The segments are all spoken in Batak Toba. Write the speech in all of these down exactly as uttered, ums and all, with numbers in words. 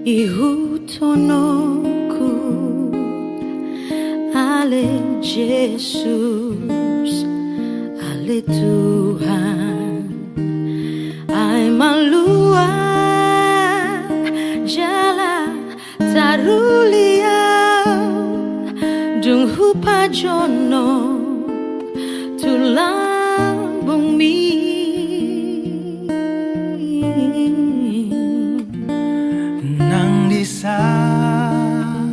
Ihuthononku, ale Jesus, ale Tuhan, ai malua jala taruli au, dung hupajonok tu lambungmi. Nang dison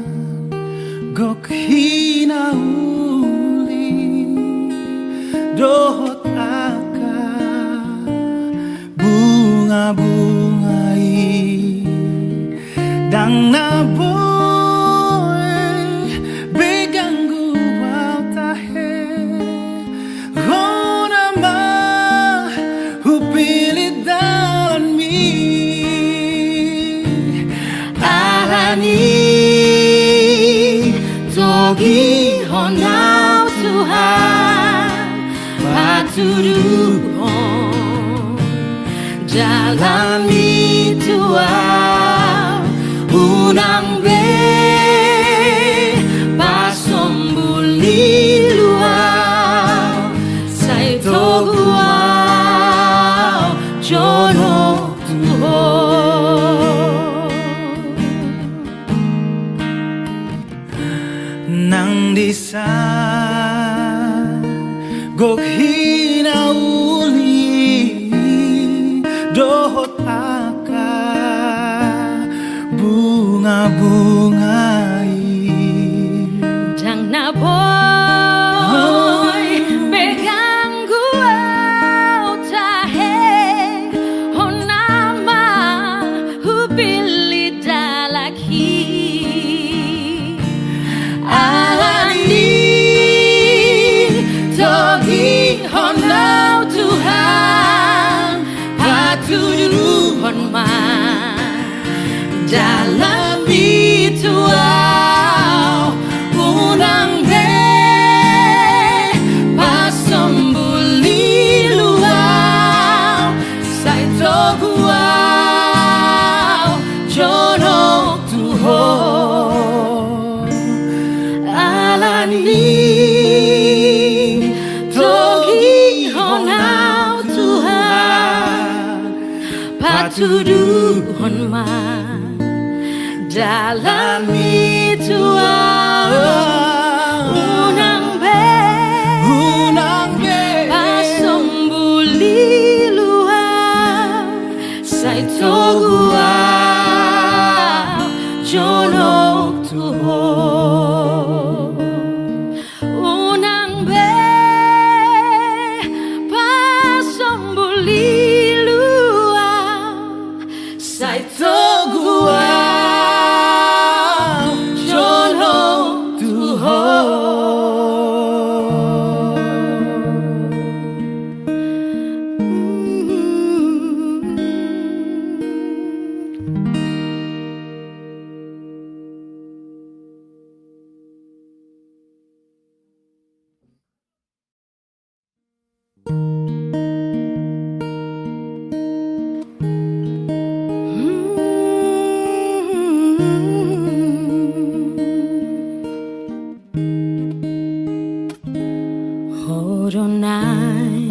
gok hinauli dohot angka bunga-bunga i, ndang na boi be ganggu au tahe, hona ma hupillit dalanmi. Alani togihon au Tuhan, patuduhon jalanmi tu au, unang be pasombul ilu au, sai togu au jonok tu Ho. Nang dison gok hinauli dohot angka bunga-bunga i, ndang na boi be ganggu au tahe, hona ma hupillit dalanhi. Alani togihon au Tuhan, patuduhon ma jalanmi tu au, unang be pasombul ilu au, sai togu au jonok tu Ho. Alani togihon au Tuhan, patuduhon ma jalanmi tu au, unang be, unang be pasombul ilu au, sai togu au jonok tu Ho. Unang be pasombul ilu au, sai togu au jonok tu Ho. Ho do naeng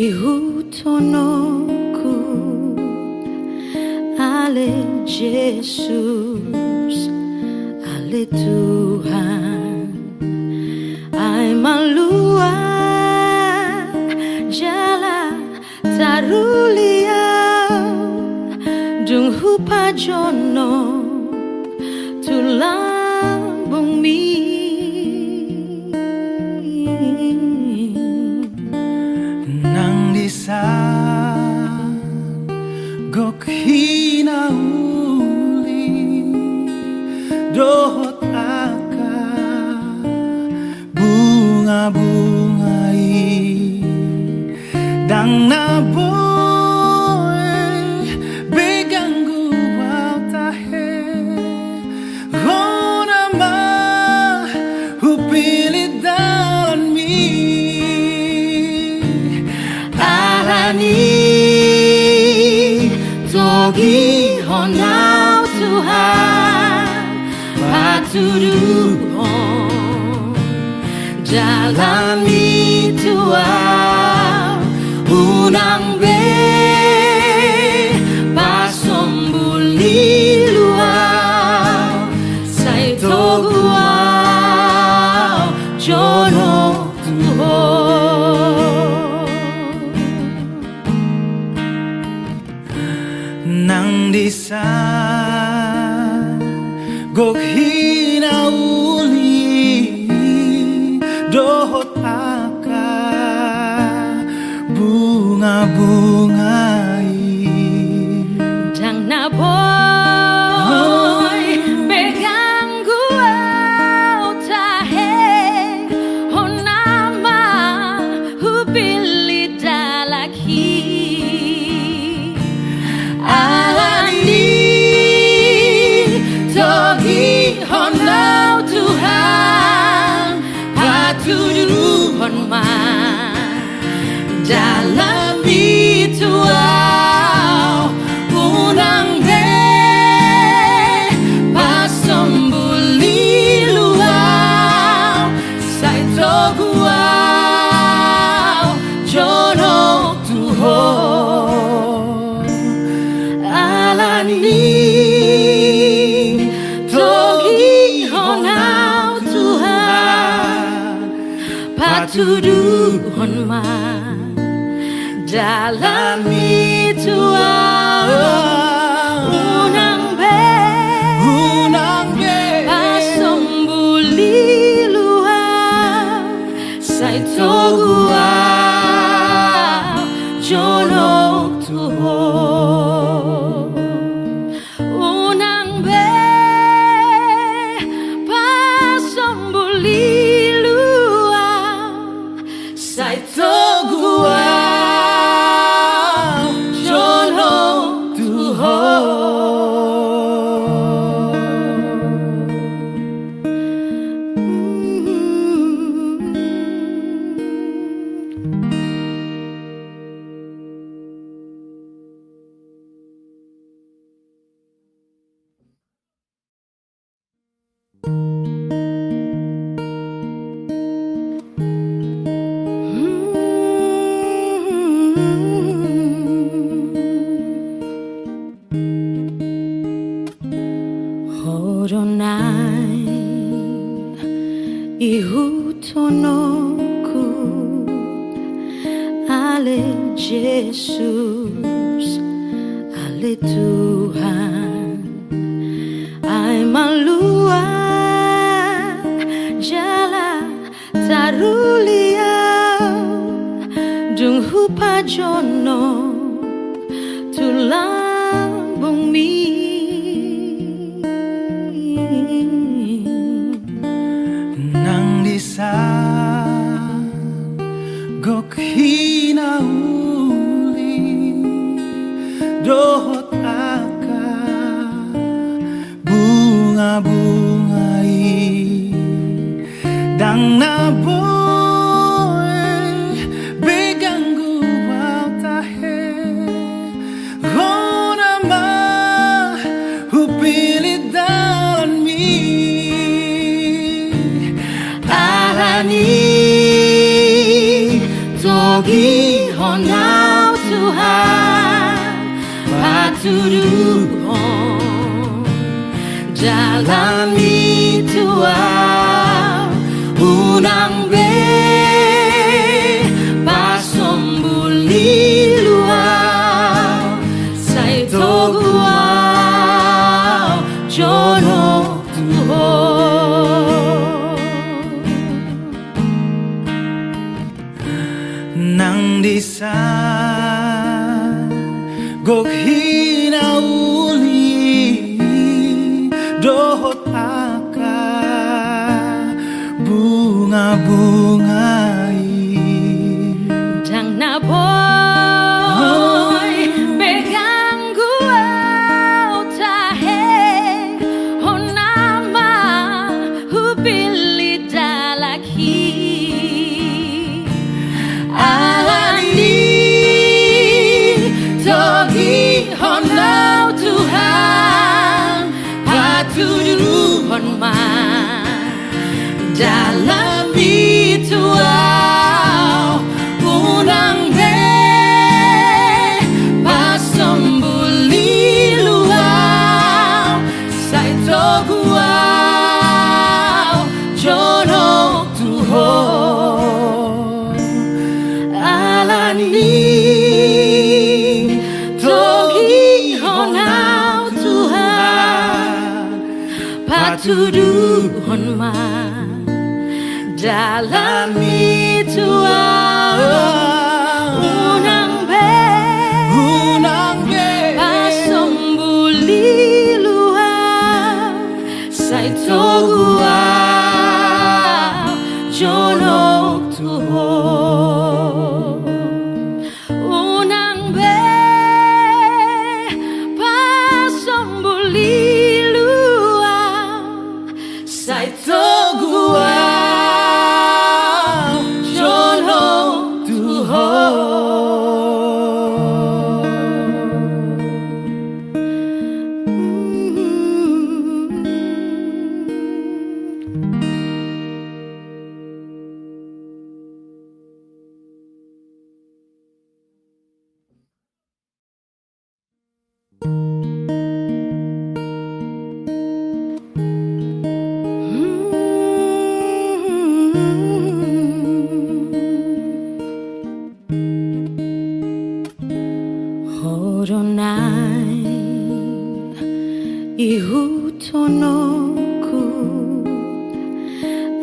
ihuthononku, ale Jesus, ale Tuhan, ai malua jala taruli au, dung hupajonok tu lambungmi. Nang dison gok hinauli dohot angka bunga-bunga i, ndang na boi be ganggu au tahe, hona ma hupillit dalanmi. Alani togi Hon au Tuhan, patuduhon jalanmi tu au, unang be pasombul lilu au, sai togu au jonok tu Ho. Nang disa gok hinauli dohot angka bunga-bunga i, ndang na boi be ganggu au tahe, hona ma hupillit dalan i. Alani i togihon au Tuhan, patuduhon ma jalanmi tu au, unang be pasombul lilu au, sai togu au jonok tu Ho. Alani i togihon au Tuhan, patuduhon ma jalanmi tu au, unang be, unang be pasombul lilu au, sai togu au jonok tu Ho. Unang be pasombul lilu au, sai togu au jonok tu Ho. Ho do naeng ihuthononku, ale Jesus, ale Tuhan, ai malua jala taruli au, dung hupajonok tu lambungmi. Nang disa gok hinauli dohot angka bunga-bunga i, ndang na boi be ganggu au tahe, hona ma hupillit dalanmi. Alani i togihon au Tuhan, patuduhon jalanmi tu au, unang be pasombul lilu au, sai togu au jonok tu Ho. Nang disa gok hinauli dohot angka bunga-bunga i, ndang na boi be ganggu au Tuduhon ma dalanmi tu ahu. Unang be, unang be pasombulilu ahu, sai togu ahu jonok tu ho. Unang be pasombulilu ahu, sai togu ahu jonok tu ho. Ho do na ihuthononku,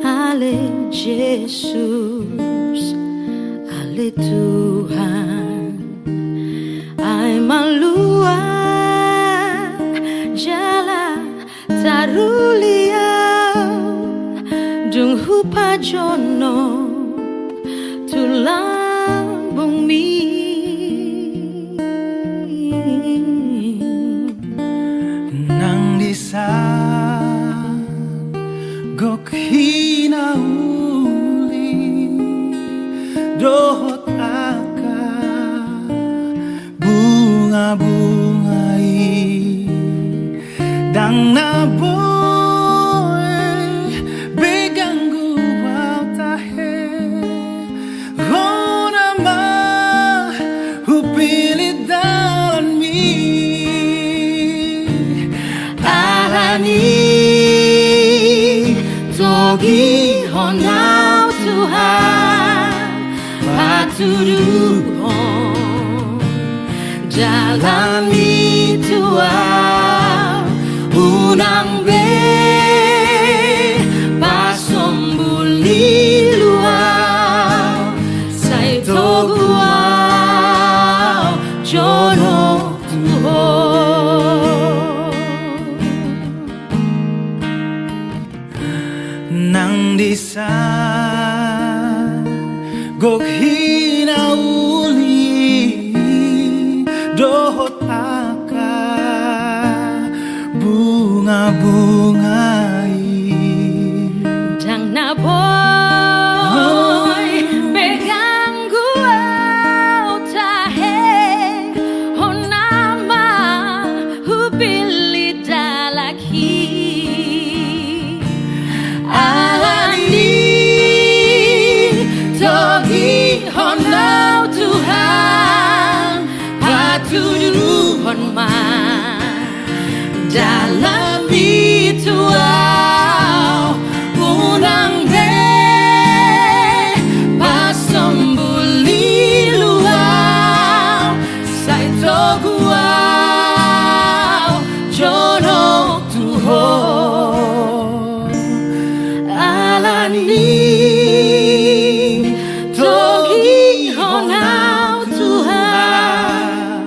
ale Jesus, ale Tuhan. Ai malua jala taruli ahu, dung hupajonok tu lambungmi. Nang disan gok hinauli dohot angka bungabunga i, ndang na boi be ganggu ahu tahe. Hona ma hupillit dalanmi. Alani togihon ahu Tuhan, patuduhon dalanmi tu ahu. Unang be pasombulilu ahu, sai togu ahu jonok tu ho. Nang disan gok hinauli dohot angka bungabunga i, ndang na boi be ganggu ahu tahe. Hona ma hupillit dalanhi. Alani togihon ahu Tuhan, patuduhon ma dalanmi tu ahu. Unang be pasombulilu ahu, sai togu ahu jonok tu ho. Alani togihon ahu Tuhan,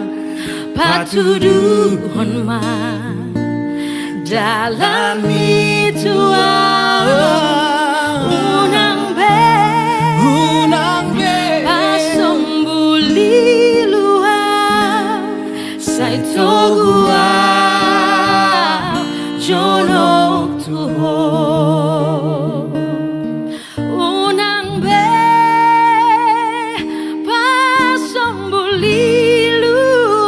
patuduhon ma dalanmi tu ahu. Unang be, unang be pasombulilu ahu, sai togu ahu jonok tu ho. Unang be pasombulilu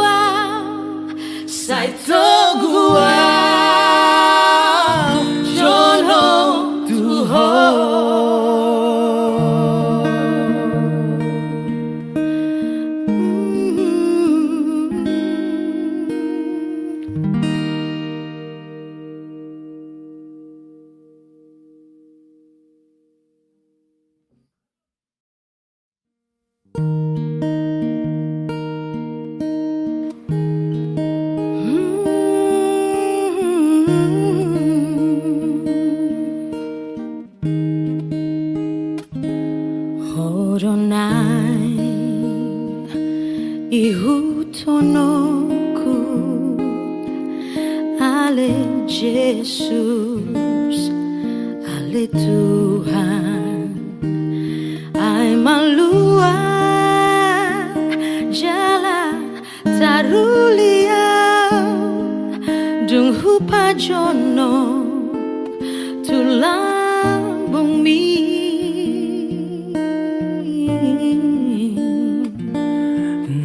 ahu, sai togu ahu jonok tu ho. Ale Jesus, ale Tuhan, ai malua jala taruli au, dung hupajonok tu lambungmi.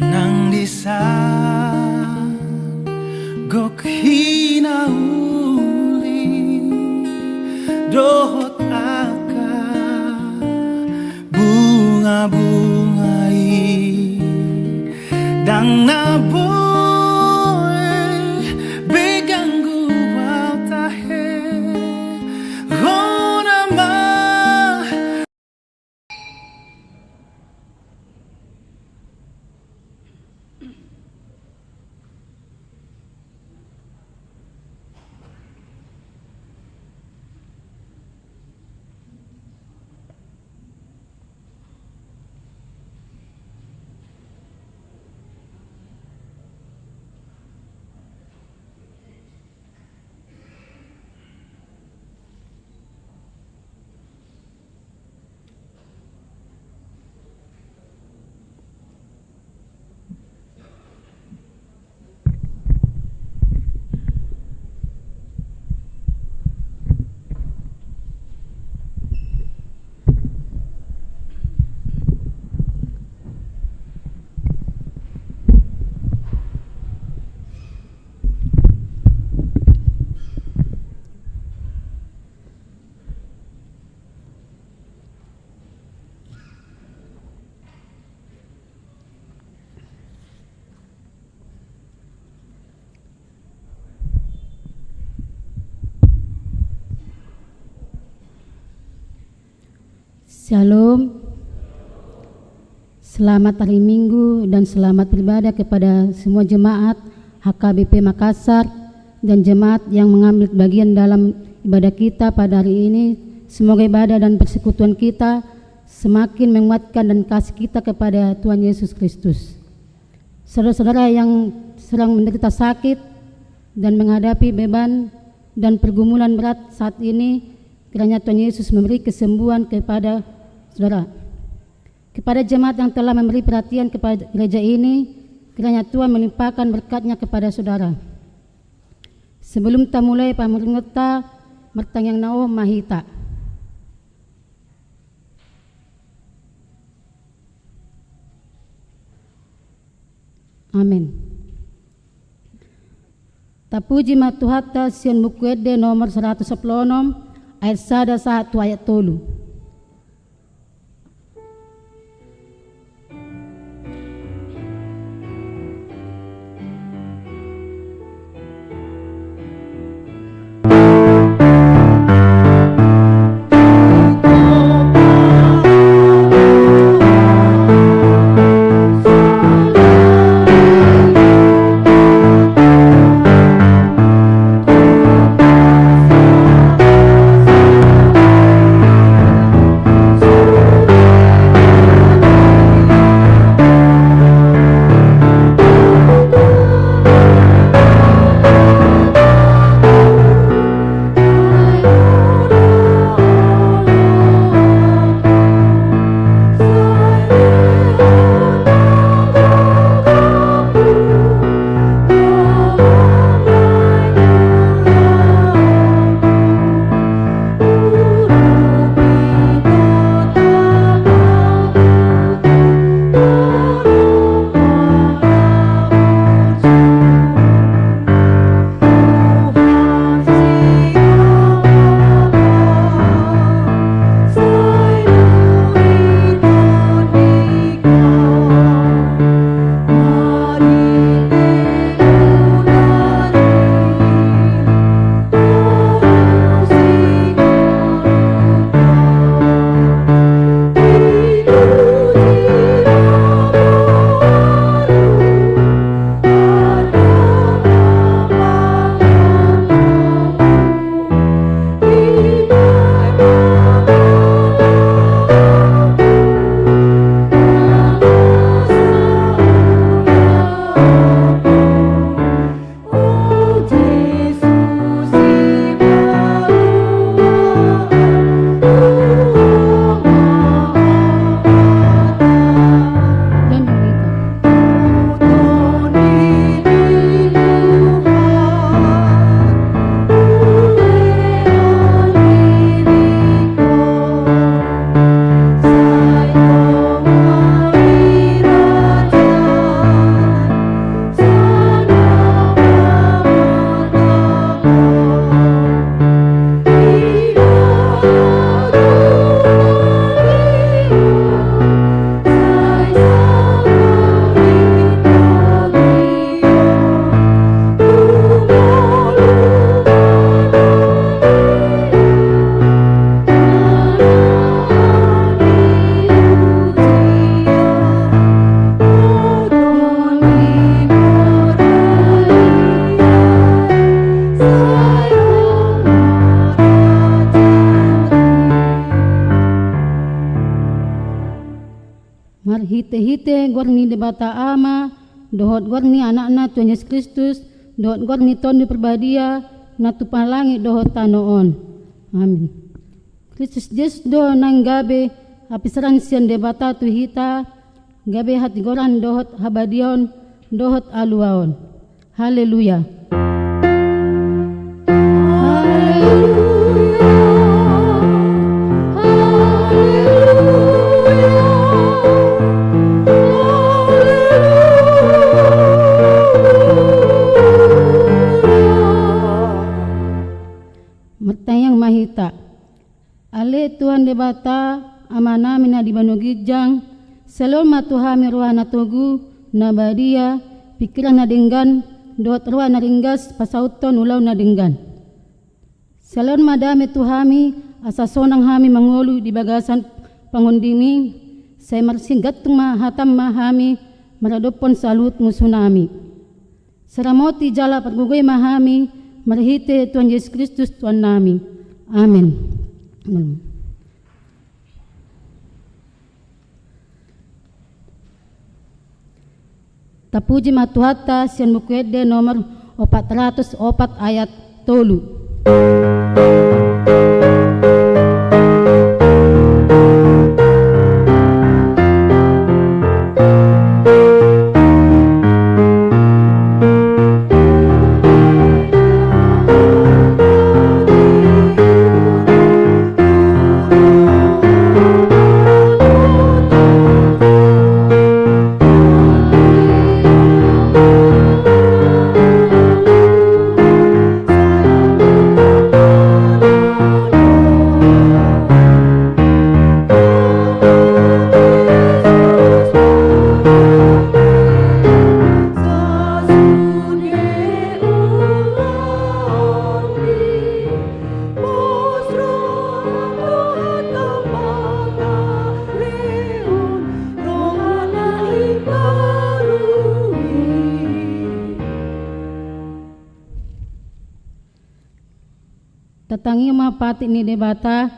Nang di san gok hinauli dohot angka bunga-bunga i, ndang na boi be ganggu au tahe. Hona ma. Shalom. Selamat hari Minggu dan selamat beribadah kepada semua jemaat H K B P Makassar dan jemaat yang mengambil bagian dalam ibadah kita pada hari ini. Semoga ibadah dan persekutuan kita semakin menguatkan dan kasih kita kepada Tuhan Yesus Kristus. Saudara-saudara yang sedang menderita sakit dan menghadapi beban dan pergumulan berat saat ini, kiranya Tuhan Yesus memberi kesembuhan kepada saudara. Kepada jemaat yang telah memberi perhatian kepada gereja ini, kiranya Tuhan melimpahkan berkat-Nya kepada saudara. Sebelum tamulai pamuringonta, martangiang ma hita. Amen. Tapuji ma Tuhanta sian Buku Ende nomor saratus sampulu onom, ayat sada sahat tu ayat tolu. Marhitehite goar ni Debata Ama, dohot goar ni Anakna Tuhan Jesus Kristus, dohot goar ni Tondi Parbadia, na tumpak langit dohot tano on. Amin. Kristus Jesus do naeng gabe hapisaran sian Debata tu hita, gabe hatigoran dohot habadiaon dohot haluaon. Haleluya. Haleluya. Haleluya. Haleluya. Martangiang ma hita. Ale Tuhan Debata, Amanami na di banua ginjang, silehon ma tu hami roha na togu, na badia, pingkiran na denggan, dohot roha na ringgas pasauthon ulaon na denggan. Silehon ma dame tu hami, asa sonang hami mangolu di bagasan pangondimi, sai marsigantung ma hatam ma hami maradophon saluhut musunami. Sai ramoti jala pargogoi ma hami marhite Tuhan Jesus Kristus Tuhannami. Amen. Tapuji ma Tuhanta sian Buku Ende nomor opat ratus opat ayat tolu. Tatangihon ma patik ni Debata,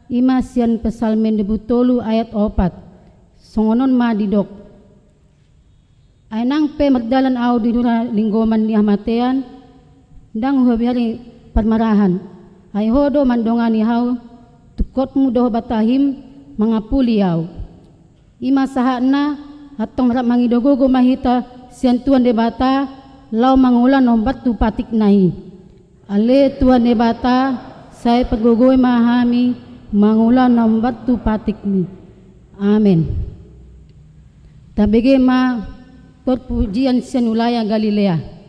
i ma sian Psalmen dua pulu tolu ayat opat. Songon on ma didok. Ai nang pe mardalan ahu di rura linggoman ni hamatean, ndang huhabiari parmarahan. Ai Ho do mandongani ahu, tungkotmu dohot batahim mangapuli ahu. I ma sahatna, antong rap mangido gogo ma hita sian Tuhan Debata, laho mangula na hombar tu patikna i. Ale Tuhan Debata, sai pargogoi ma hami mangula na hombar tu patikmi. Amen. Tabege ma tor pujian sian Wilayah Galilea.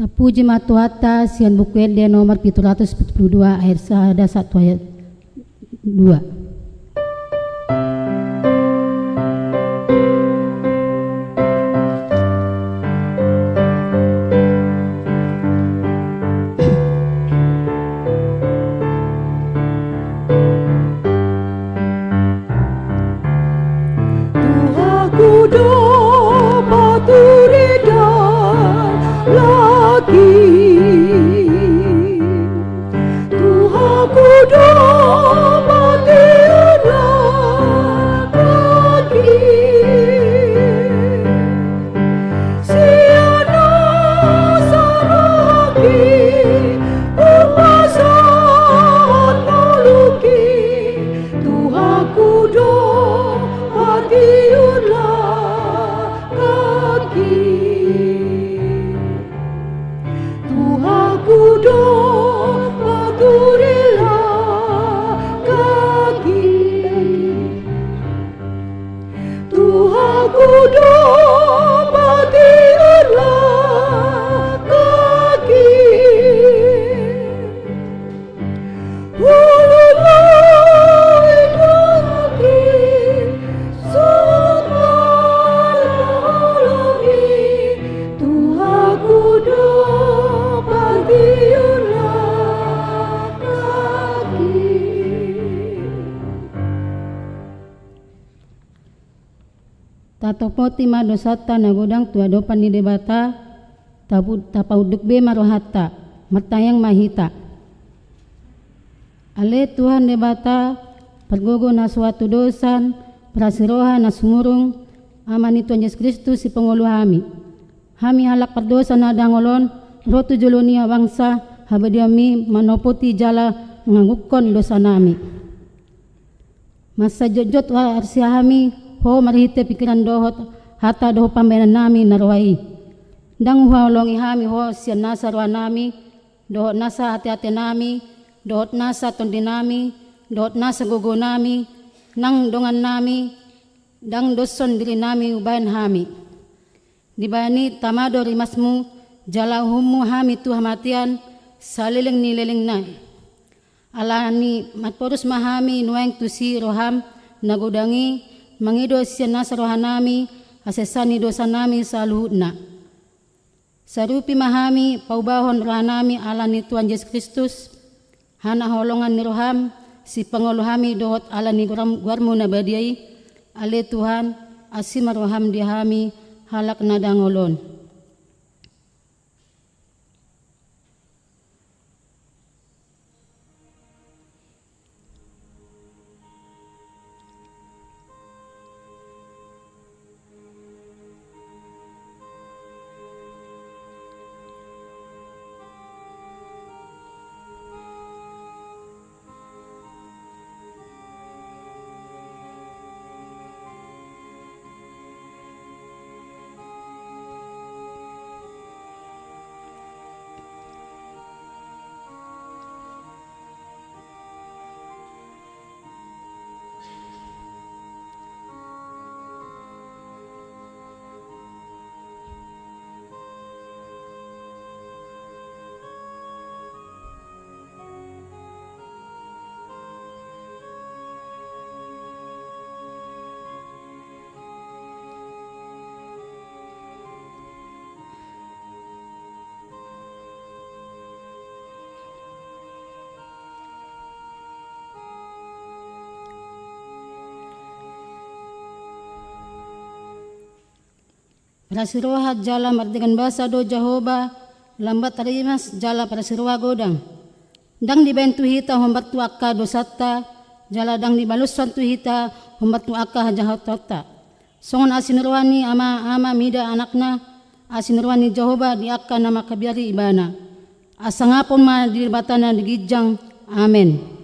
Puji ma Tuhanta, sian Buku Ende nomor pitu ratus pitu pulu dua, ayat sada sahat tu ayat dua. Tuhanku, dapot hurinda lagi. Tuhanku, dapot hurinda lagi. Sian nasa rohangki hupasahat ngolungki, Tuhanku, dapot hurinda lagi. Tuhanku, dapot hurinda lagi. Tuhanku, dapot hurinda lagi. Olo ma i, Tuhanki, suhut ma ulaon i, Tuhanku, dapot hurinda lagi. Tatopoti ma dosanta na godang tu adopan ni Debata, tapu-, tapaunduk be ma rohanta, martangiang ma hita. Ale Tuhan Debata, pargogo na so hatudosan, parasi roha na sumurung, Ama ni Tuhan Jesus Kristus, sipangolu hami. Hami halak pardosa na dangol on, ro tu jolo ni bangsa habadiaonmi, manopoti jala mangagunghon dosanami. Mansai jotjot arsian hami Ho marhite pingkiran dohot hata dohot pambahenannami na roa i. Ndang huhaholongi hami Ho sian nasa rohanami, dohot nasa ateatenami, dohot nasa tondinami, dohot nasa gogonami, nang dongannami, ndang doshon dirinami hubahen hami. Dibahen i tama do rimasmu, jala uhummu hami tu hamatean saleleng ni lelengna. Alani i marporus ma hami nuaeng tusi roham na godang i, mangido sian nasa rohanami hasesaan ni dosanami saluhutna. Sarupi ma hami paubahon rohanami ala ni Tuhan Jesus Kristus, hanaholongan ni roham, sipangolu hami dohot ala ni goar-, goarmu na badia i, ale Tuhan, asi ma roham di hami halak na dangol on. Parasi roha jala mardenggan basa do Jahowa, lambat rimas jala parasi roha godang. Ndang dibahen tu hita hombar tu angka dosanta, jala ndang dibaloshon tu hita hombar tu angka hajahatonta. Songon asi ni roha ni ama-ama mida anakna, asi ni roha ni Jahowa di angka na mangkabiari Ibana. Hasangapon ma di Debata na di ginjang. Amen.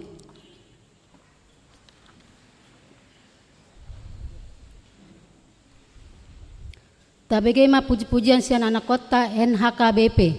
Tabege ma puji-pujian sian anakhonta N H K B P.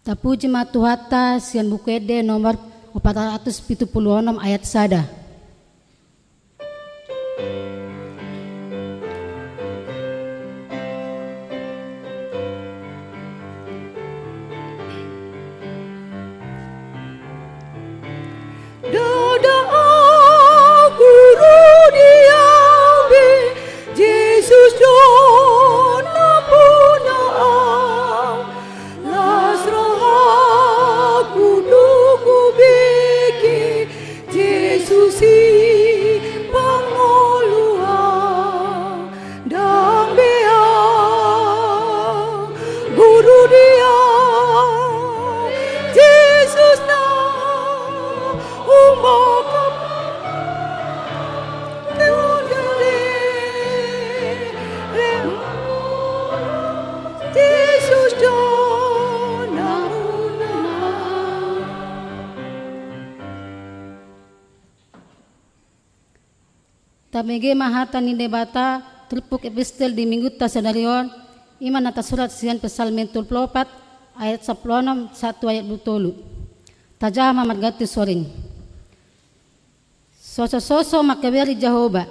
Tapuji ma Tuhanta sian Buku Ende nomor opat ratus pitu pulu onom ayat sada. Ndada au guru di au be, Jesus do nampuna au. Las rohaku do hubege, Jesus i pangolu au. Ndang be au guru di au, Jesus na umbahen au. Jesus do nampuna au. Tabege ma hata ni Debata turpuk epistel di Minggunta sadari on, i ma na tarsurat sian Psalmen tolu pulu opat ayat sampulu onom sahat tu ayat dua pulu tolu. Tajaha ma marganti soring. Sosososo mangkaberri Jahowa.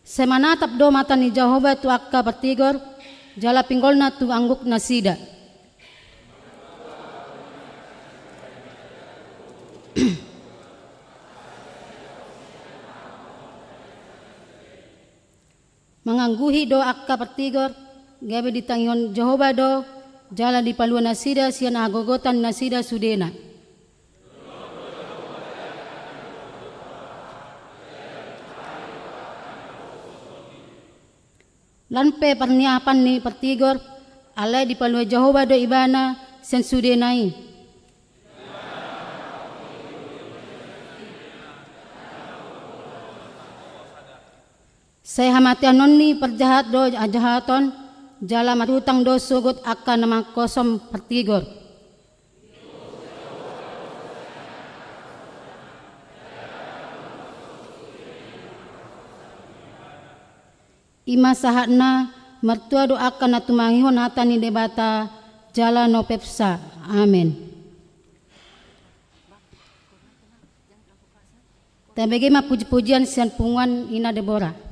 Sai manatap do mata ni Jahowa tu angka partigor, jala pinggolna tu angguk nasida. Mangangguhi do angka partigor, gabe ditangihon Jahowa do, jala dipalua nasida sian hagogotan nasida sudena. Lan pe parniapan ni partigor, alai dipalua Jahowa do ibana sian sudena i. Sai hamateanon ni parjahat do hajahaton, jala marutang do sogot angka na mangkosom partigor. I ma sahatna, martua do angka na tumangihon hata ni Debata, jala na umpeopsa. Amen. Tabege ma pujipujian sian punguan Ina Debora.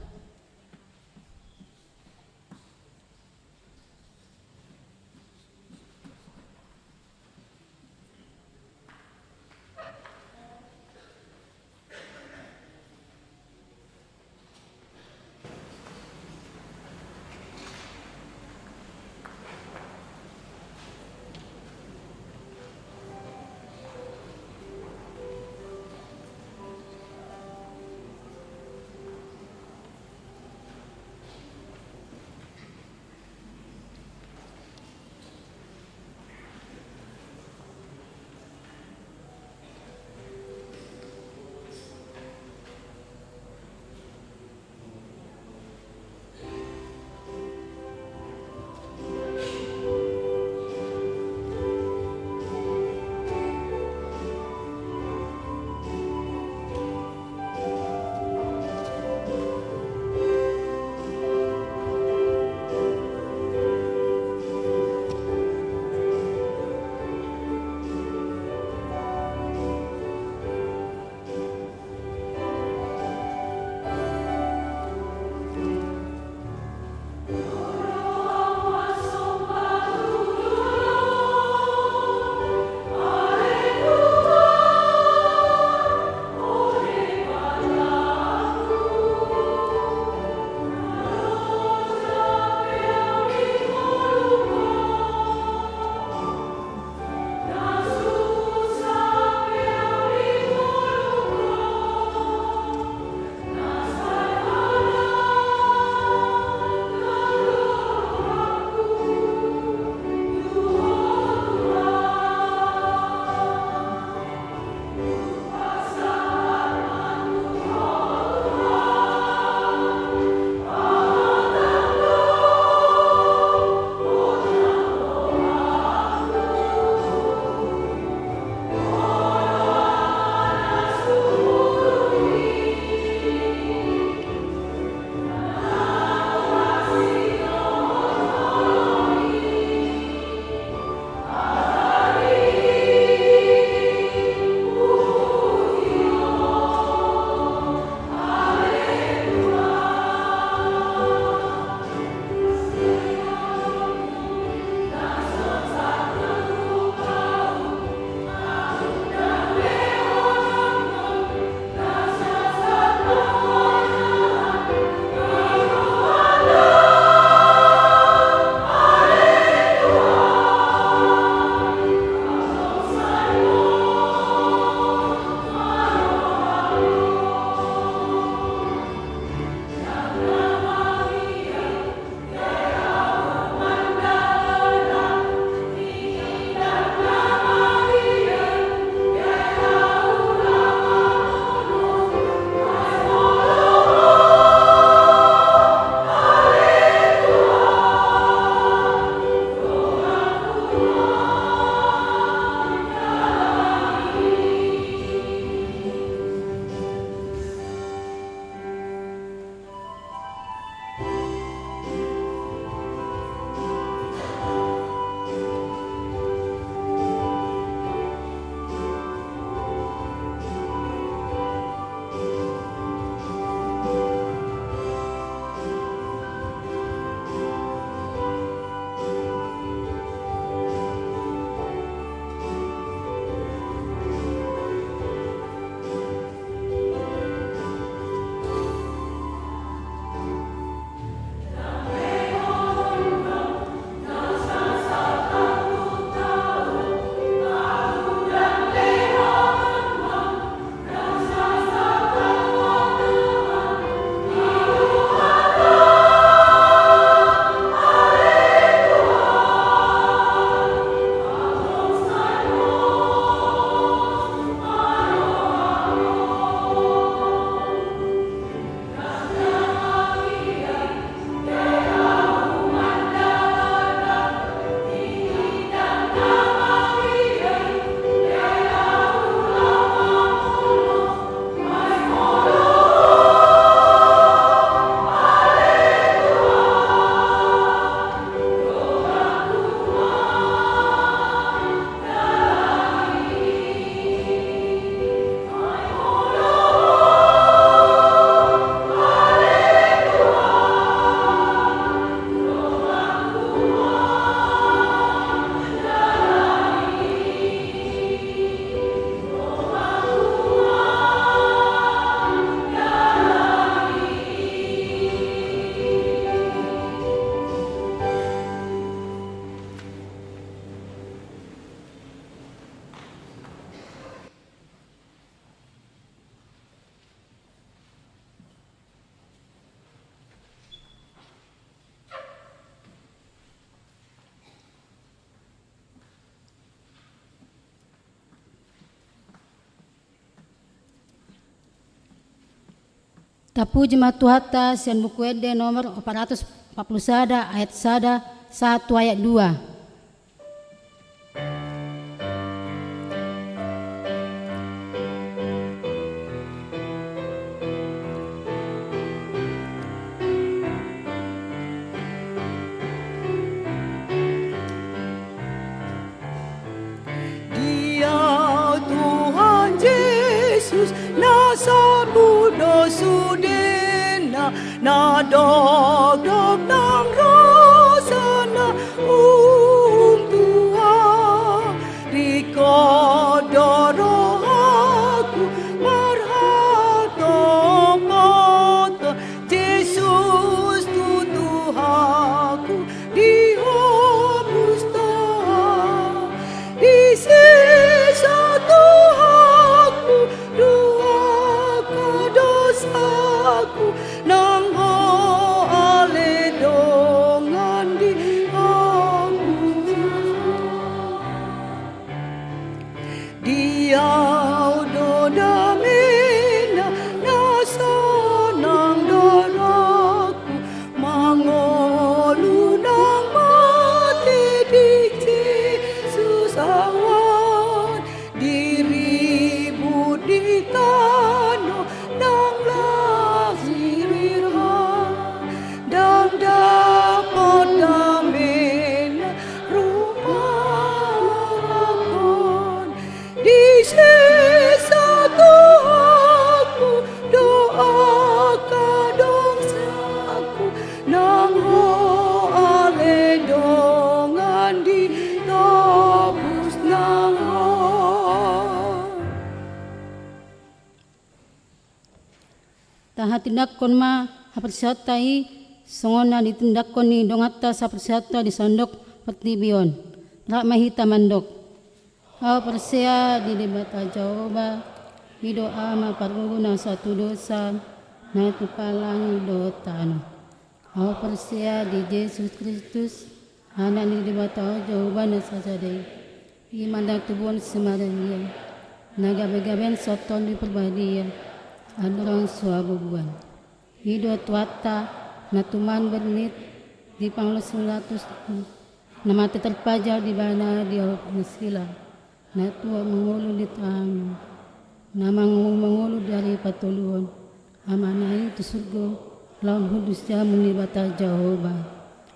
Tapuji ma Tuhanta sian Buku Ende nomor opat ratus opat pulu sada ayat sada sahat tu ayat dua. Dia Tuhan Jesus, na saput do sudena, na dokdok nang rohana, um, Tuhan, ringkot do rohaku marhatopotan Jesus tu Tuhanku di homus Tuhan. Disesa Tuhanku do angka dosaku, nang Ho ale dongan di homus. Di Au do damena, na sonang do rohangku, mangolu nang mate di Jesus Au on, di ribut di tano nang las ni roha, ndang dapot damena rupa on. Disesa Tuhanku do angka dosaku, nang Ho ale dongan di homus nang on. Tahatindangkon ma haporseaonta i, songon na ditindangkon ni donganta saporseaonta di saondok portibi on. Rap ma hita mandok. Ahu porsea di Debata Jahowa, i do Ama parguru na so hatudosan, na tumpak langit dohot tano. Ahu porsea di Jesus Kristus, Anak ni Debata Jahowa na sasada i. I ma na tubuhon si Maria, na gabe-gabean sian Tondi Parbadia, andorang so habubuhan. I do Tuhanta, na tumandangkon di pangalaosion ni ratus, na mate tarpajal di Ibana di aek na silang, na tua mangolu di tangan, na mangolu-mangolu di ari patoluhon, Amana i tu surgo, laho huhut tu siamun ni Debata Jahowa.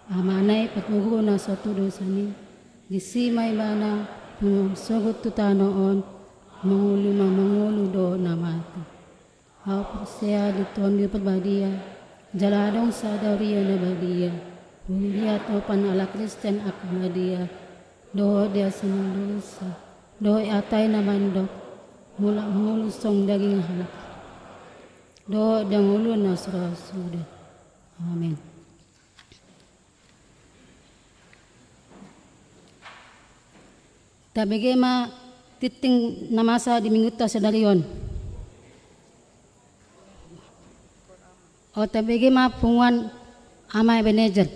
Amana i parguru na so hatudosan i, disi ma Ibana, mangolu sogot tu tano on, mangolu ma mangolu dohot na mate. Ahu porsea di Tondi Parbadia, jala adong sada huria na badia, huria topan halak Kristen angka na badia, dohot di hasesaan dosa, dohot atai na mandok, mulak mangolu songon daging halak, dohot di hangoluan na so ra suda. Amen. Tabege ma tingting na masa di minggunta sadari on. O, tabege ma punguan Ama Ebenezer.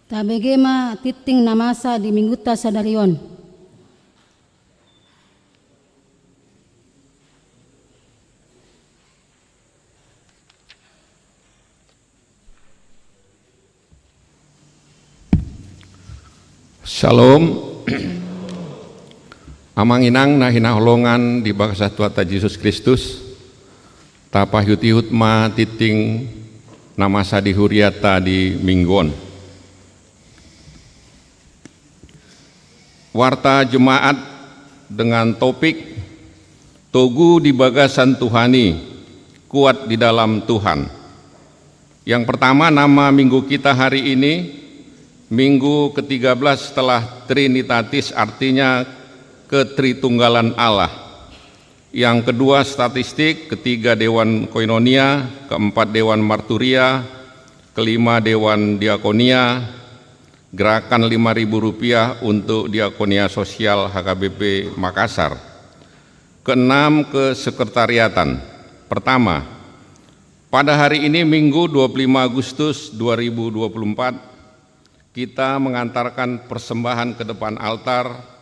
Tabege ma tingting na masa di minggunta sadari on. Shalom. Amang inang na hinaholongan di bagasan Tuhanta Jesus Kristus, tapaihut-ihut ma tingting na masa di huriata di minggu on. Warta Jemaat dengan topik Togu di Bagasan Tuhan i, Kuat di Dalam Tuhan. Yang pertama, nama minggu kita hari ini, minggu ketiga belas setelah Trinitatis, artinya Ketritunggalan Allah. Yang kedua, statistik, ketiga, Dewan Koinonia, keempat, Dewan Marturia, kelima, Dewan Diakonia, gerakan lima ribu rupiah untuk Diakonia Sosial H K B P Makassar. Keenam, kesekretariatan. Pertama, pada hari ini, Minggu, dua puluh lima Agustus dua ribu dua puluh empat, kita mengantarkan persembahan ke depan altar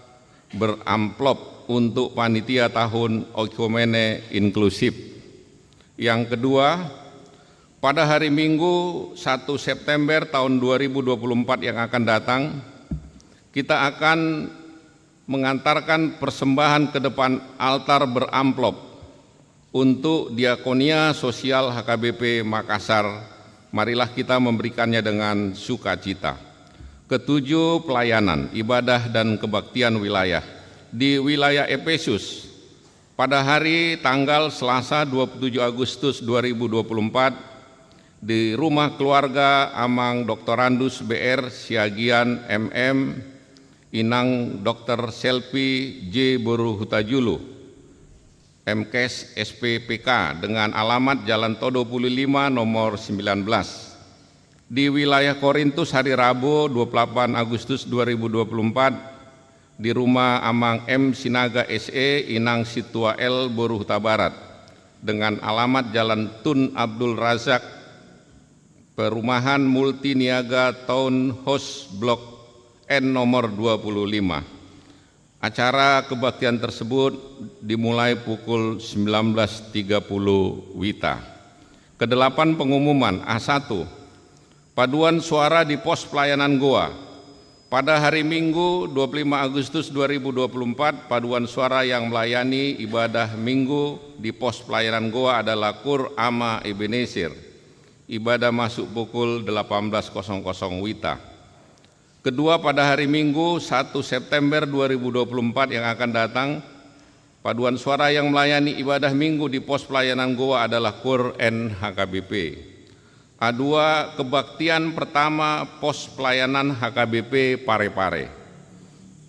beramplop untuk panitia tahun Oikumene Inklusif. Yang kedua, pada hari Minggu, satu September tahun dua ribu dua puluh empat yang akan datang, kita akan mengantarkan persembahan ke depan altar beramplop untuk Diakonia Sosial H K B P Makassar. Marilah kita memberikannya dengan sukacita. Ketujuh, pelayanan, ibadah, dan kebaktian wilayah. Di wilayah Efesus, pada hari tanggal Selasa, dua puluh tujuh Agustus dua ribu dua puluh empat, di rumah keluarga Amang Doktorandus B R Siagian M M, Inang Doktor Selvi J Boru Hutajulu, M Kes S P P K, dengan alamat Jalan Todo Pulu Lima nomor sembilan belas. Di wilayah Korintus, hari Rabu, dua puluh delapan Agustus dua ribu dua puluh empat, di rumah Amang M Sinaga S E, Inang Situa L Boru Hutabarat, dengan alamat Jalan Tun Abdul Razak, perumahan Multiniaga Townhouse Blok N nomor dua puluh lima. Acara kebaktian tersebut dimulai pukul sembilan belas tiga puluh wita. Kedelapan, pengumuman. A satu, paduan suara di pos pelayanan Goa. Pada hari Minggu, dua puluh lima Agustus dua ribu dua puluh empat, paduan suara yang melayani ibadah Minggu di pos pelayanan Goa adalah Kur Ama Ebenezer. Ibadah masuk pukul delapan belas kosong kosong wita. Kedua, pada hari Minggu, satu September dua ribu dua puluh empat yang akan datang, paduan suara yang melayani ibadah Minggu di pos pelayanan Goa adalah Kur N H K B P. A dua, kebaktian pertama pos pelayanan H K B P Parepare.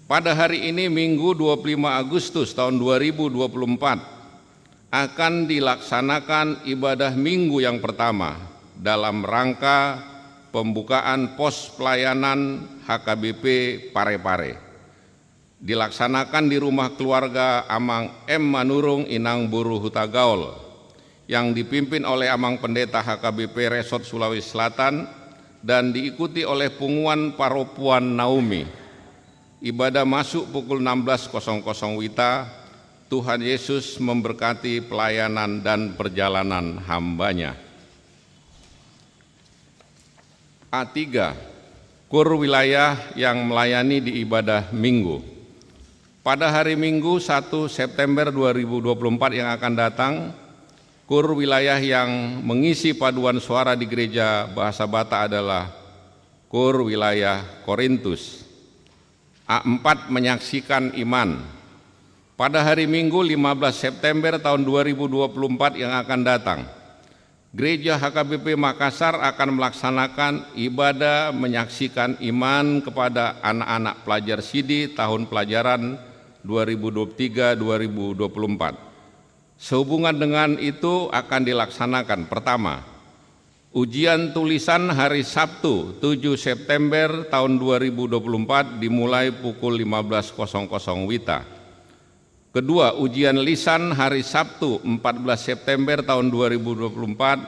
Pada hari ini, Minggu, dua puluh lima Agustus tahun dua ribu dua puluh empat, akan dilaksanakan ibadah Minggu yang pertama dalam rangka pembukaan pos pelayanan H K B P Parepare. Dilaksanakan di rumah keluarga Amang M Manurung, Inang Boru Hutagaol, yang dipimpin oleh Amang Pendeta H K B P Resort Sulawesi Selatan dan diikuti oleh Punguan Paropuan Naomi. Ibadah masuk pukul enam belas kosong kosong wita. Tuhan Yesus memberkati pelayanan dan perjalanan hamba-Nya. A tiga, kur wilayah yang melayani di ibadah Minggu. Pada hari Minggu, satu September dua ribu dua puluh empat yang akan datang, kur wilayah yang mengisi paduan suara di Gereja Bahasa Batak adalah kur wilayah Korintus. A empat, menyaksikan iman. Pada hari Minggu, lima belas September tahun dua ribu dua puluh empat yang akan datang, Gereja H K B P Makassar akan melaksanakan ibadah menyaksikan iman kepada anak-anak pelajar sidi tahun pelajaran dua ribu dua puluh tiga dua ribu dua puluh empat. Sehubungan dengan itu akan dilaksanakan, pertama, ujian tulisan hari Sabtu, tujuh September tahun dua ribu dua puluh empat, dimulai pukul lima belas kosong kosong wita. Kedua, ujian lisan hari Sabtu, empat belas September tahun dua ribu dua puluh empat,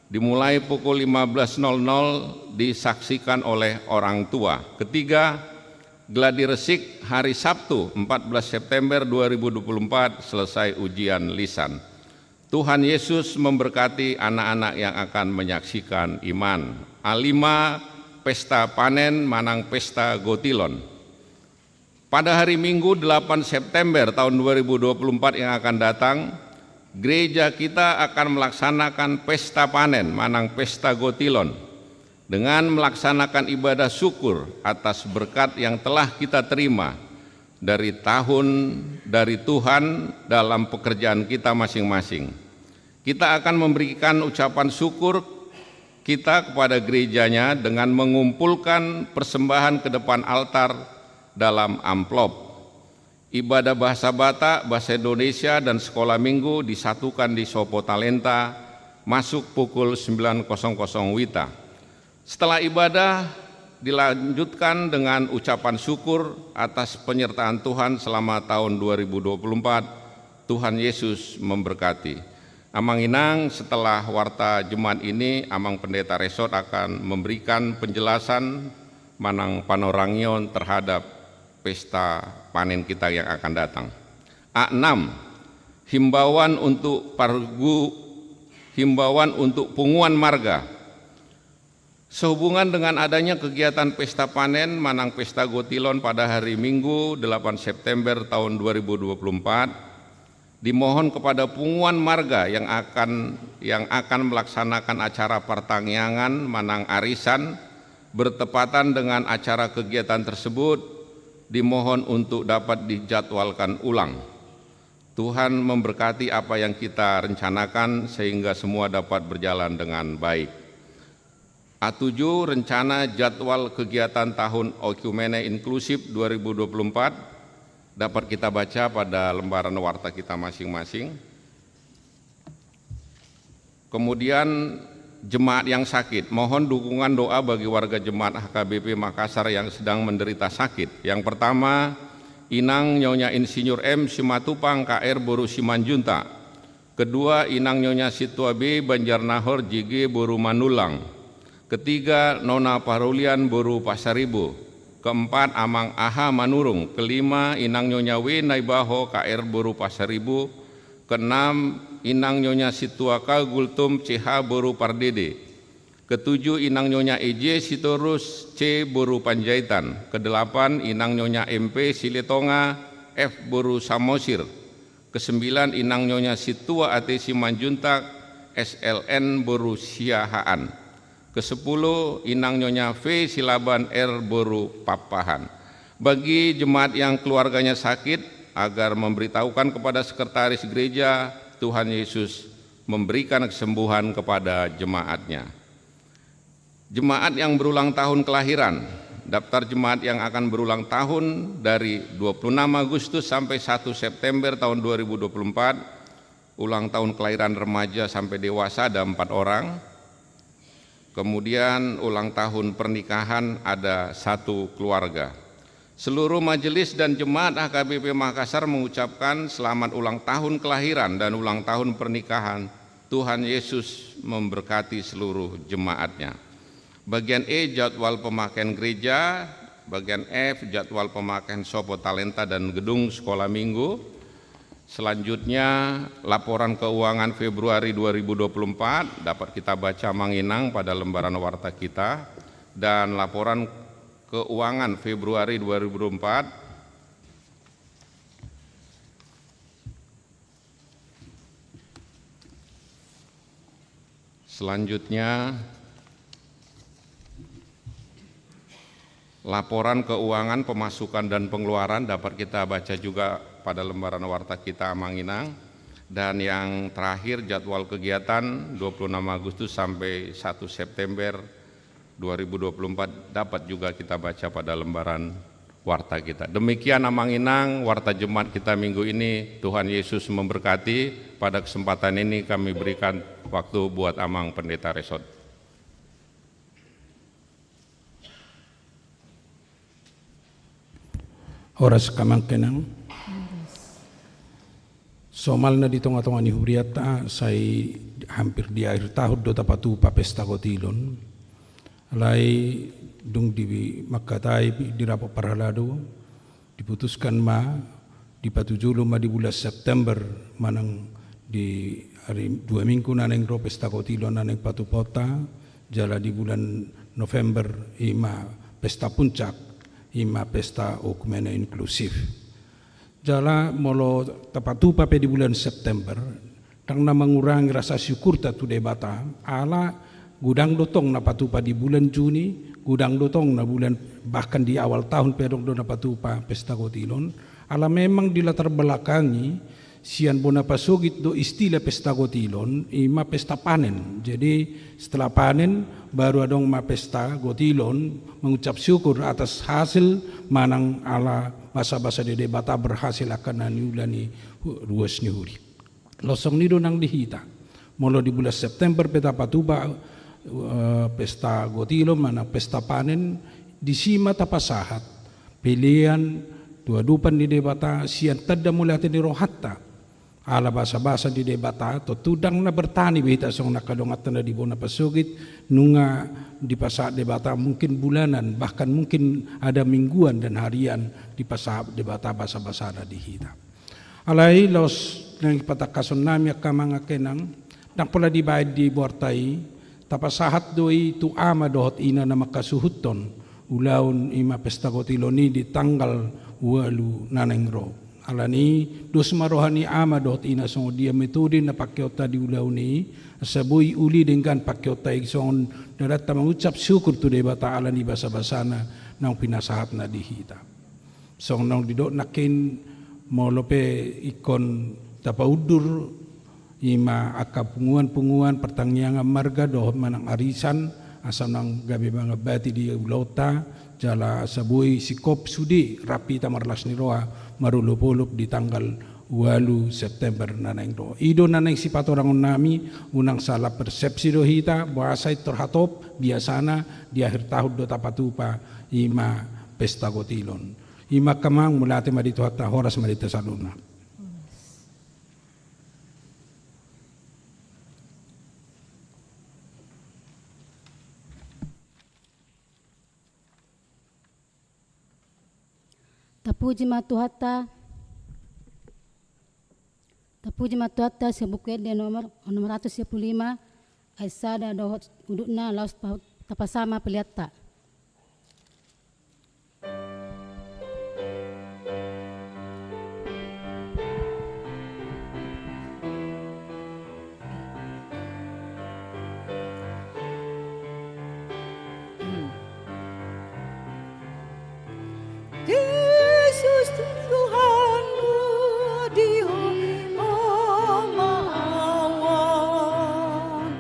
Dimulai pukul lima belas nol nol, disaksikan oleh orang tua. Ketiga, gladi resik hari Sabtu, empat belas September dua ribu dua puluh empat, selesai ujian lisan. Tuhan Yesus memberkati anak-anak yang akan menyaksikan iman. A lima, pesta panen manang pesta gotilon. Pada hari Minggu, delapan September tahun dua ribu dua puluh empat yang akan datang, gereja kita akan melaksanakan pesta panen manang pesta gotilon dengan melaksanakan ibadah syukur atas berkat yang telah kita terima dari tahun, dari Tuhan dalam pekerjaan kita masing-masing. Kita akan memberikan ucapan syukur kita kepada gerejanya dengan mengumpulkan persembahan ke depan altar dalam amplop. Ibadah bahasa Batak, bahasa Indonesia, dan sekolah minggu disatukan di Sopo Talenta, masuk pukul sembilan kosong kosong WITA. Setelah ibadah, dilanjutkan dengan ucapan syukur atas penyertaan Tuhan selama tahun dua ribu dua puluh empat. Tuhan Yesus memberkati. Amang Inang, setelah warta Jemaat ini, Amang Pendeta Resort akan memberikan penjelasan manang panorangion terhadap pesta panen kita yang akan datang. A enam, himbauan untuk pargu-, himbauan untuk punguan marga. Sehubungan dengan adanya kegiatan pesta panen manang pesta gotilon pada hari Minggu, delapan September tahun dua ribu dua puluh empat, dimohon kepada punguan marga yang akan, yang akan melaksanakan acara partangiangan manang arisan bertepatan dengan acara kegiatan tersebut, dimohon untuk dapat dijadwalkan ulang. Tuhan memberkati apa yang kita rencanakan sehingga semua dapat berjalan dengan baik. A tujuh, rencana jadwal kegiatan tahun Oikumene Inklusif dua ribu dua puluh empat dapat kita baca pada lembaran warta kita masing-masing. Kemudian, jemaat yang sakit, mohon dukungan doa bagi warga jemaat H K B P Makassar yang sedang menderita sakit. Yang pertama, Inang Nyonya Insinyur M Simatupang, K R boru Simanjuntak. Kedua, Inang Nyonya Situa B Banjarnahor, J G boru Manullang. Ketiga, Nona Parulian boru Pasaribu. Keempat, Amang Aha Manurung. Kelima, Inang Nyonya W Naibaho, K R boru Pasaribu. Keenam, Inang Nyonya Situa K Gultom, C H boru Pardede. Ketujuh, Inang Nyonya E J Sitorus, C boru Panjaitan. Kedelapan, Inang Nyonya M P Siletonga, F boru Samosir. Kesembilan, Inang Nyonya Situa A T Simanjuntak, S L N boru Siahaan. Kesepuluh, Inang Nyonya V Silaban, R boru Pakpahan. Bagi jemaat yang keluarganya sakit, agar memberitahukan kepada sekretaris gereja, Tuhan Yesus memberikan kesembuhan kepada jemaatnya. Jemaat yang berulang tahun kelahiran. Daftar jemaat yang akan berulang tahun dari dua puluh enam Agustus sampai satu September tahun dua ribu dua puluh empat, ulang tahun kelahiran remaja sampai dewasa ada empat orang. Kemudian, ulang tahun pernikahan ada satu keluarga. Seluruh majelis dan jemaat H K B P Makassar mengucapkan selamat ulang tahun kelahiran dan ulang tahun pernikahan. Tuhan Yesus memberkati seluruh jemaatnya. Bagian E, jadwal pemakaian gereja. Bagian F, jadwal pemakaian Sopo Talenta dan gedung sekolah minggu. Selanjutnya, laporan keuangan Februari dua ribu dua puluh empat dapat kita baca, Amang Inang, pada lembaran warta kita. Dan laporan keuangan Februari dua ribu dua puluh empat. Selanjutnya, laporan keuangan pemasukan dan pengeluaran dapat kita baca juga pada lembaran warta kita, Amang Inang. Dan yang terakhir, jadwal kegiatan dua puluh enam Agustus sampai satu September dua ribu dua puluh empat dapat juga kita baca pada lembaran warta kita. Demikian, Amang Inang, warta jemaat kita minggu ini. Tuhan Yesus memberkati. Pada kesempatan ini kami berikan waktu buat Amang Pendeta Resort. Horas, Amang Inang. Somalna di tonga-tonga ni hurianta, sai hampir di akhir tahun do tapatupa pesta gotilon. Alai dung di mangkatai di rapot parhalado, diputuskan ma dipatujolo ma di bulan September manang di ari dua minggu na naeng ro pesta gotilon na naeng patupaonta, jala di bulan November i ma pesta puncak, i ma pesta oekumene inklusif. Jala molo tapatupa pe di bulan September, ndang na mangurangi rasa syukurta tu Debata, ala godang do tong na patupa di bulan Juni, godang do tong na bulan, bahkan di awal tahun pe adong do na patupa pesta gotilon, ala memang di latar belakangi sian bona pasogit do istilah pesta gotilon, i ma pesta panen. Jadi setelah panen, baru adong ma pesta gotilon, mengucap syukur atas hasil manang ala basabasa di Debata berhasil angka na niula ni hu-, ruas ni huri. Songon i do nang di hita. Molo di bulan September pe tapatupa, eh, pesta gotilon manang pesta panen, disi ma tapasahat pelean tu adopan ni Debata sian tanda mauliate ni rohanta. Ala basabasa ni Debata, tontu ndang na bertani be hita songon angka donganta na di bona pasogit, nunga dipasahat Debata mungkin bulanan, bahkan mungkin ada mingguan dan harian dipasahat Debata basabasana di hita. Alai laos naeng patangkasonnami angka amang angka inang, ndang pola dibaen di boarta i, tapasahat do i tu ama dohot ina na mangkasuhuthon ulaon i ma pesta gotilon i di tanggal ualu na naeng ro. Alani i, dos ma roha ni ama dohot ina songon dia metode na pakeonta di ulaon i, asa boi uli denggan pakeonta i songon dalanta mangucap syukur tu Debata ala ni basabasana naung pinasahatna di hita. Songon naung didok nangkin, molo pe ingkon tapaundur i ma angka punguan-punguan partangiangan marga dohot manang arisan, asa nang gabe mangambati di ulaonta, jala asa boi singkop sude rap hita marlas ni roha marolop-olop di tanggal ualu September na naeng ro. I do na naeng sipatorangonnami, unang salah persepsi do hita, boasa pintor hatop, biasana di akhir tahun do tapatupa i ma pesta gotilon. I ma angka amang, mauliate ma di Tuhanta, horas ma di hita saluhutna. Tapuji ma Tuhanta. Tapuji ma Tuhanta, sian Buku Ende nomor onom ratus sia pulu lima, ayat sada dohot udutna, laos pa-, tapasama peleanta. Jesus Tuhanku, di Ho ma ahu on,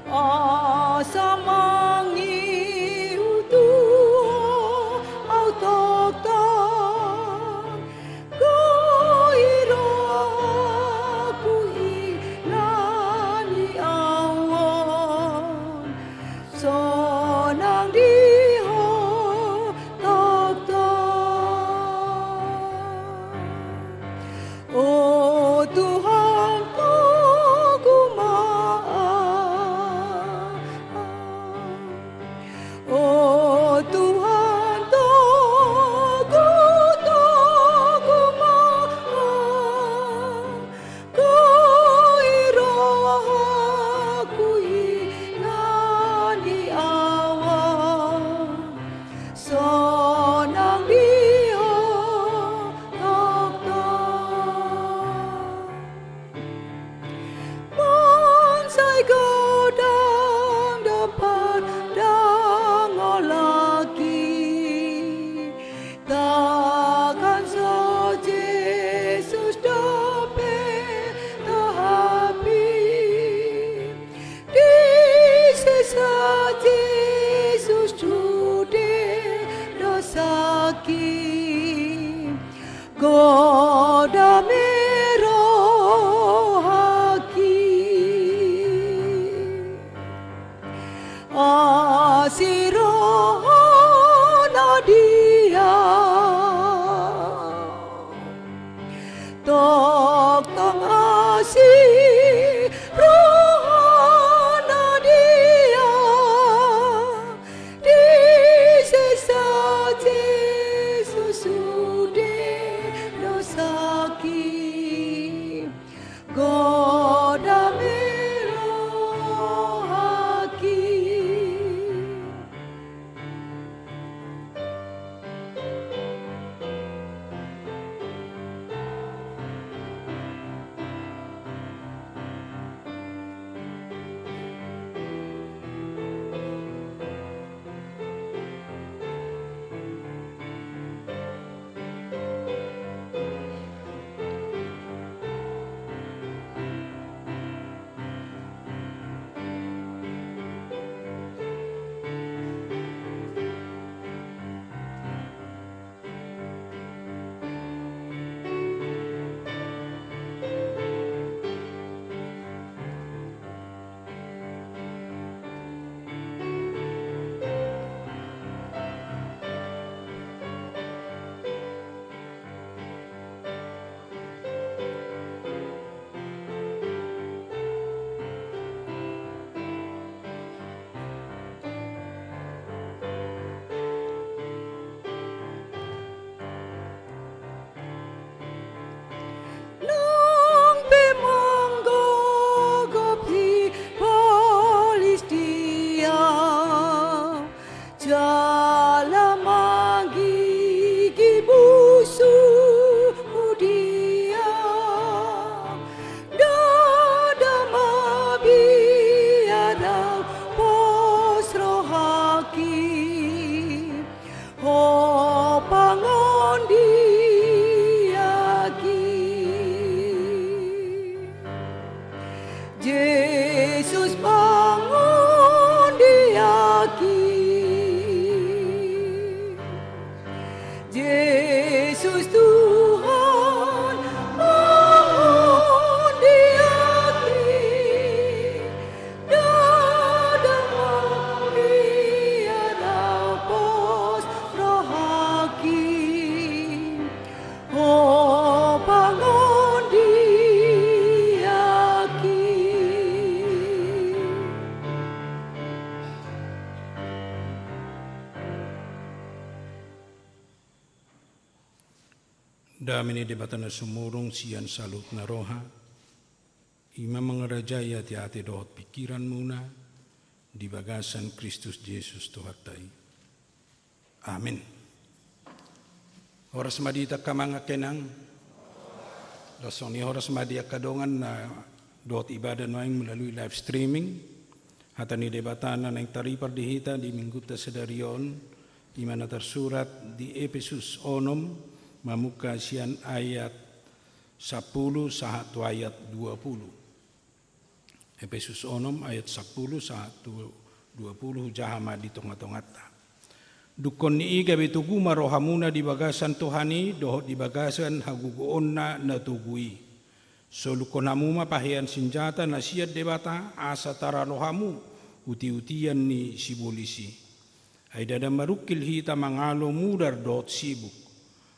asa mangihuthon ahu tongtong. Go i rohaku, inganan ahu on, sonang di Ho tongtong. O Tuhan, togu ma ahu. O Tuhan, togu, togu ma ahu. Go i rohaku, inganan ahu on, sonang di Ho tongtong. Bonsai godang dapat dang olaki, tagan so Jesus dope tahapi. Disesa Jesus sude dosaki, godang ma rohaki. Jesus, bangun di aki. Jesus, Tuhan, bangun di aki. Dadang ma ia na pos rohaki. Ho bangun di aki. Dame ni Debata na sumurung sian saluhutna roha, i ma mangarajai ateate dohot pingkiranmuna di bagasan Kristus Jesus Tuhanta i. Amin. Horas ma di hita angka amang, angka inang. Laos songon i horas ma di angka dongan na dohot ibadah nuaeng melalui live streaming. Hata ni Debata na naeng taripar di hita di minggunta sadari on, i ma na tarsurat di Epesus onom, mamungka sian ayat sampulu sahat tu ayat dua pulu. Epesus onom ayat sampulu sahat tu dua pulu, hujaha ma di tongatonganta. Dungkon ni i gabe togu ma rohamuna di bagasan Tuhan i dohot di bagasan hagogoonna na togu i. Solukkon hamu ma pahean sinjata na sian Debata, asa taralo hamu utiutian ni sibolis i. Ai ndada marungkil hita mangalo mudar dohot sibuk.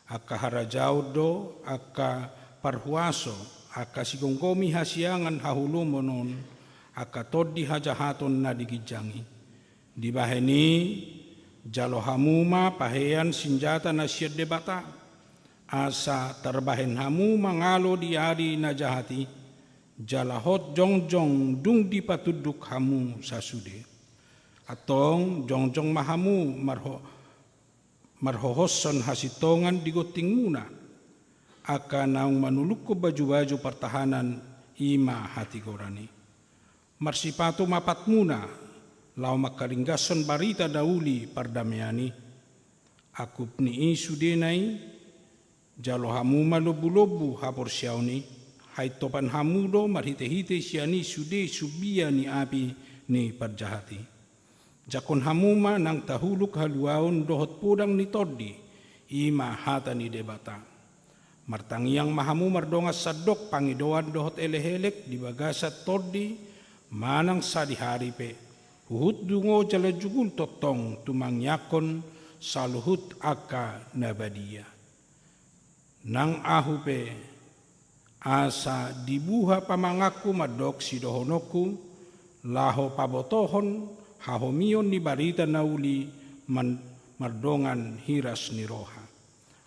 Angka harajaon do, angka parhuaso, angka sigomgomi hasiangan haholomon on, angka tondi hajahaton na di ginjang i. Dibahen i, jalo hamu ma pahean sinjata na sian Debata, asa tarbahen hamu mangalo di ari na jahat i, jala hot jongjong dung dipatunduk hamu sasude. Antong jongjong ma hamu marho-, marhohoshon hasintongan di gontingmuna, angka naung manulukkon bajubaju partahanan, i ma hatigoran i. Marsipatu ma patmuna, laho mangkaringgashon barita na uli pardamean i. Angkup ni i sudena i, jalo hamu ma lombulombu haporseaon i, haintopan hamu do marhitehite sian i sude sumbia ni api ni parjahat i. Jangkon hamu ma nang tahuluk haluaon dohot podang ni tondi, i ma hata ni Debata. Martangiang ma hamu mardongan sandok pangidoan dohot elek-elek di bagasan tondi manang sadihari pe, huhut dungo jala jugul tongtong tumangiangkon saluhut angka na badia. Nang ahu pe, asa dibuha pamanganku mandok sidohononku, laho pabotohon hahomion ni barita na uli man-, mardongan hiras ni roha.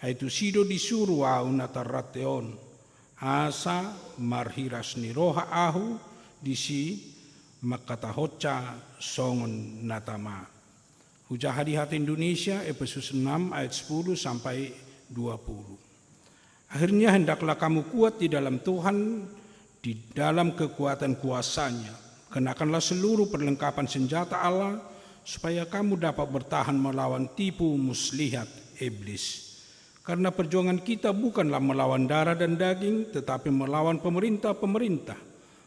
Ai tusi do disuru ahu na tarrante on, asa marhiras ni roha ahu disi mangkatahonsa songon na tama. Hujaha di hata Indonesia, Epesus enam ayat sepuluh sampai dua puluh. Akhirnya, hendaklah kamu kuat di dalam Tuhan, di dalam kekuatan kuasa-Nya. Kenakanlah seluruh perlengkapan senjata Allah, supaya kamu dapat bertahan melawan tipu muslihat iblis. Karena perjuangan kita bukanlah melawan darah dan daging, tetapi melawan pemerintah-pemerintah,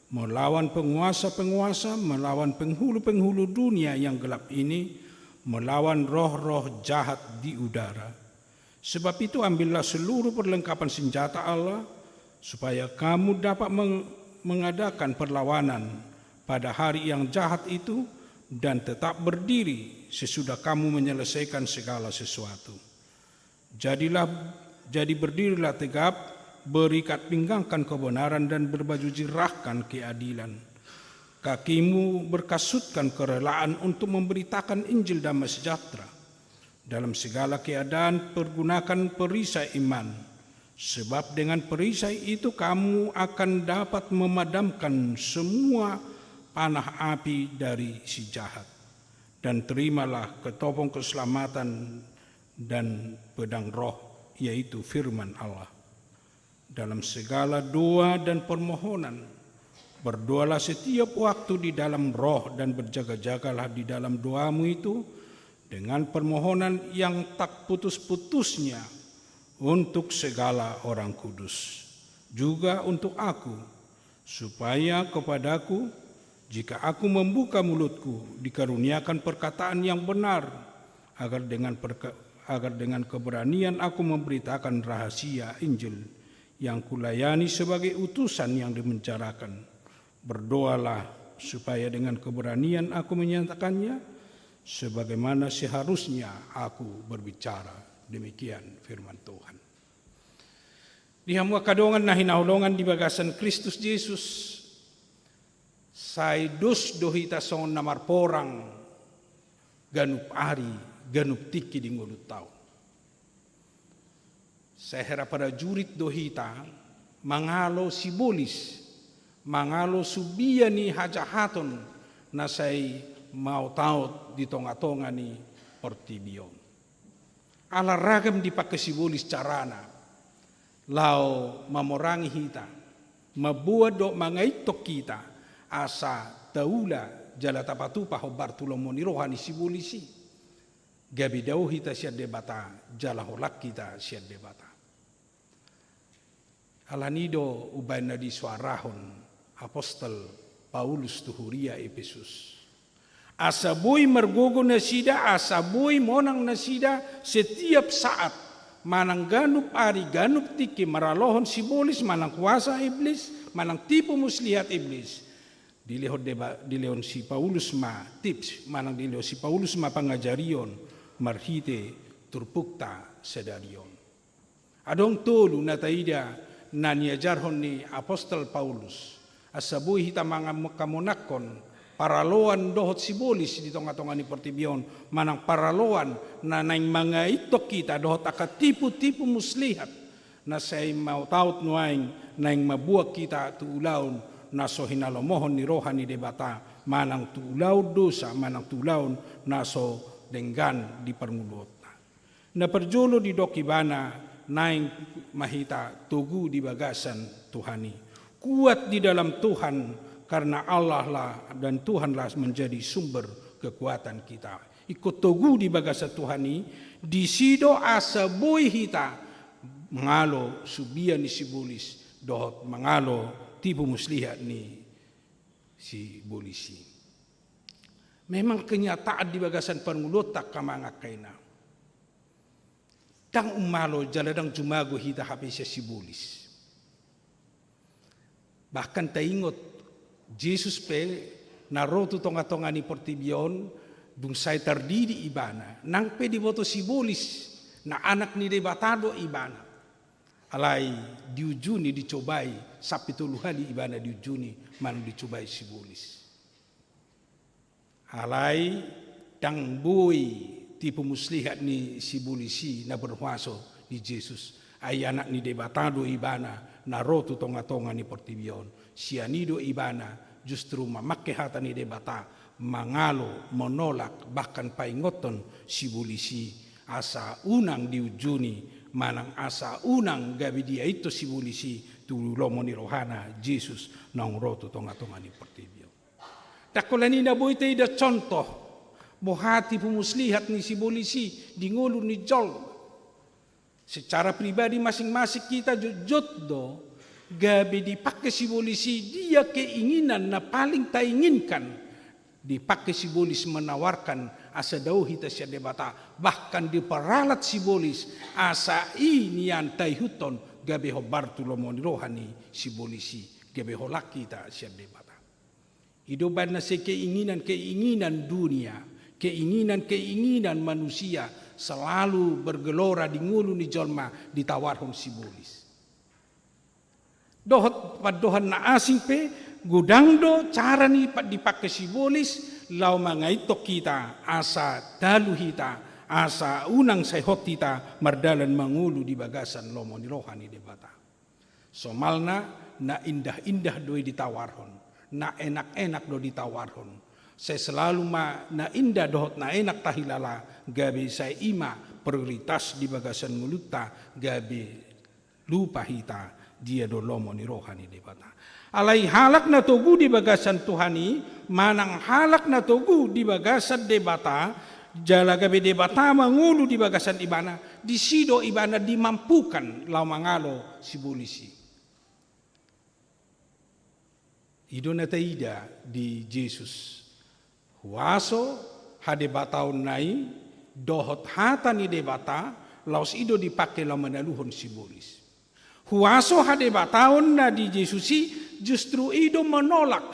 melawan penguasa-penguasa, melawan penghulu-penghulu dunia yang gelap ini, melawan roh-roh jahat di udara. Sebab itu, ambillah seluruh perlengkapan senjata Allah, supaya kamu dapat meng-, mengadakan perlawanan pada hari yang jahat itu dan tetap berdiri sesudah kamu menyelesaikan segala sesuatu. Jadilah, jadi berdirilah tegap, berikat pinggangkan kebenaran dan berbaju jirahkan keadilan. Kakimu berkasutkan kerelaan untuk memberitakan Injil damai sejahtera. Dalam segala keadaan, pergunakan perisai iman, sebab dengan perisai itu kamu akan dapat memadamkan semua panah api dari si jahat. Dan terimalah ketopong keselamatan dan pedang Roh, yaitu firman Allah. Dalam segala doa dan permohonan, berdoalah setiap waktu di dalam Roh dan berjaga-jagalah di dalam doamu itu dengan permohonan yang tak putus-putusnya untuk segala orang kudus, juga untuk aku, Supaya kepadaku, jika aku membuka mulutku, dikaruniakan perkataan yang benar, agar dengan perka-, agar dengan keberanian aku memberitakan rahasia Injil yang kulayani sebagai utusan yang dimenjarakan. Berdoalah supaya dengan keberanian aku menyatakannya, sebagaimana seharusnya aku berbicara. Demikian firman Tuhan. Di hamu angka dongan na hinaholongan di bagasan Kristus Jesus, sai dos do hita songon na marporang ganup ari, ganup tingki di ngolunta on. Sai hera prajurit do hita mangalo sibolis, mangalo sumbia ni hajahaton na sai maotaot di tongatonga ni portibi on. Ala ragam dipangke sibolis carana laho mamorangi hita, mamboan dohot mangaithon hita, asa taula jala tapatupa hombar tu lomo ni roha ni sibolis i. Gabe dao hita sian Debata, jala holang hita sian Debata. Alani do umbahen na disoarahon apostel Paulus tu huria Epesus, asa boi margogo nasida, asa boi monang nasida setiap saat, manang ganup ari, ganup tingki, maralohon sibolis, manang kuasa iblis, manang tipu muslihat iblis. Dilehon deba-, dilehon si Paulus ma tips, manang dilehon si Paulus ma pangajarion marhite turpukta sadari on. Adong tolu na taida na niajarhon ni apostel Paulus, asa boi hita mangam-, kamonangkon paraloan dohot sibolis di tongatonga ni portibi on, manang paraloan na naeng mangaithon hita dohot angka tipu-tipu muslihat na sai maotaot nuaeng, naeng mamboan hita tu ulaon na so hinalomohon ni roha ni Debata, manang tu ulaon dosa, manang tu ulaon na so denggan di parngoluonta. Na parjolo didok ibana, naeng ma hita togu di bagasan Tuhan i. Kuat di dalam Tuhan, karena Allah lah dan Tuhanlah menjadi sumber kekuatan kita. Ingkon togu di bagasan Tuhan i, disi do asa boi hita mangalo sumbia ni sibolis, dohot mangalo tipu muslihat ni sibolis i. Memang kenyataan di bagasan parngoluonta, angka amang, angka inang. Ndang umalo jala ndang jumago hita hape sian sibolis. Bahkan taingot, Jesus pe na ro tu tongatonga ni portibi on, dung sai tardidi ibana, nang pe diboto sibolis, na anak ni Debata do ibana. Alai diujuni, dicobai, sampe tolu hali ibana diujuni, manang dicobai sibolis. Alai ndang boi tipu muslihat ni sibolis i na berhuaso di Jesus. Ai anak ni Debata do ibana na ro tu tongatonga ni portibi on. Sian i do ibana justru mamangke hata ni Debata, mangalo, menolak, bahkan paingothon sibolis i, asa unang diujuni, manang asa unang gabe diaithon sibolis i tu lomo ni rohana Jesus naung ro tu tongatonga ni portibi on. Ndang holan i na boi taida contoh boha tipu muslihat ni sibolis i di ngolu ni jolma. Secara pribadi masing-masing hita jotjot do gabe dipangke sibolis i dia keinginan na paling tainginkan. Dipangke sibolis menawarkan asa dao hita sian Debata, bahkan diperalat sibolis asa i nian taihuthon gabe hombar tu lomo ni roha ni sibolis i, gabe holang hita sian Debata. I do umbahen na sai keinginan-keinginan dunia, keinginan-keinginan manusia selalu bergelora di ngolu ni jolma ditawarhon sibolis. Dohot pandohan na asing pe, godang do cara ni pa-, dipangke sibolis laho mangaithon hita, asa talu hita, asa unang sai hot hita mardalan mangolu di bagasan lomo ni roha ni Debata. Somalna, na indah-indah do i ditawarhon, na enak-enak do ditawarhon. Sai selalu ma na indah dohot na enak tahilala, gabe sai i ma prioritas di bagasan ngolunta, gabe lupa hita dia do lomo ni roha ni Debata. Alai halak na togu di bagasan Tuhan i, manang halak na togu di bagasan Debata, jala gabe Debata mangolu di bagasan ibana, disi do ibana dimampukan laho mangalo sibolis i. I do na taida di Jesus. Huaso hadebataonna i dohot hata ni Debata, laos i do dipake laho manaluhon sibolis. Huaso hadebataonna di Jesus i justru i do menolak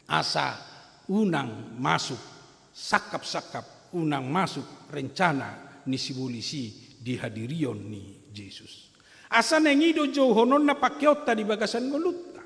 asa unang masuk, sangkap-sangkap unang masuk rencana ni sibolis i di hadirion ni Jesus. Asa naeng i do jouhononna pakeonta di bagasan ngolunta.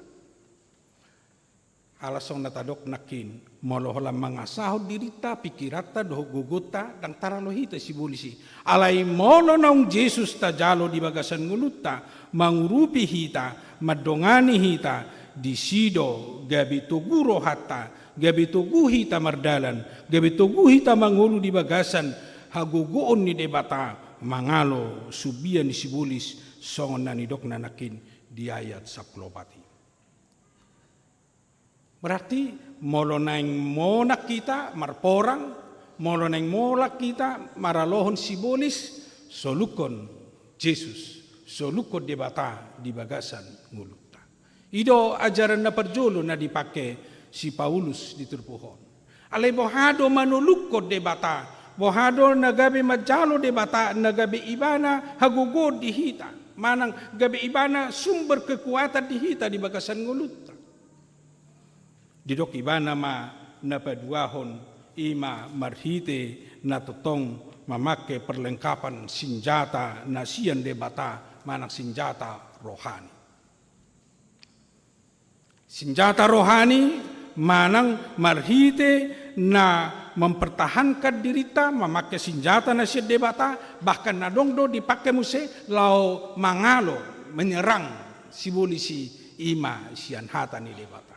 Ala songon na tadok nangkin, molo holan mangasahon dirinta, pikiranta dohot gogonta, ndang taralo hita sibolis i. Alai molo naung Jesus tajalo di bagasan ngolunta, mangurupi hita, mandongani hita, disi do gabe togu rohanta, gabe togu hita mardalan, gabe togu hita mangolu di bagasan hagogoon ni Debata, mangalo sumbia ni sibolis, songon na nidokna nangkin di ayat sampulu opat i. Berarti molo naeng monang hita marporang, molo naeng monang hita maralohon sibolis, solukhon Jesus, solukhon Debata di bagasan ngolunta. I do ajaran na parjolo na dipake si Paulus di turpuk on. Alai boha do manolukhon Debata, boha do na gabe manjalo Debata, na gabe ibana hagogoon di hita, manang gabe ibana sumber kekuatan di hita di bagasan ngolunta. Didok ibana ma na paduahon, i ma marhite na tongtong mamake perlengkapan sinjata na sian Debata manang sinjata rohani. Sinjata rohani manang marhite na mempertahankan dirinta, mamake sinjata na sian Debata, bahkan na adong do dipake muse laho mangalo, menyerang sibolis i, i ma sian hata ni Debata.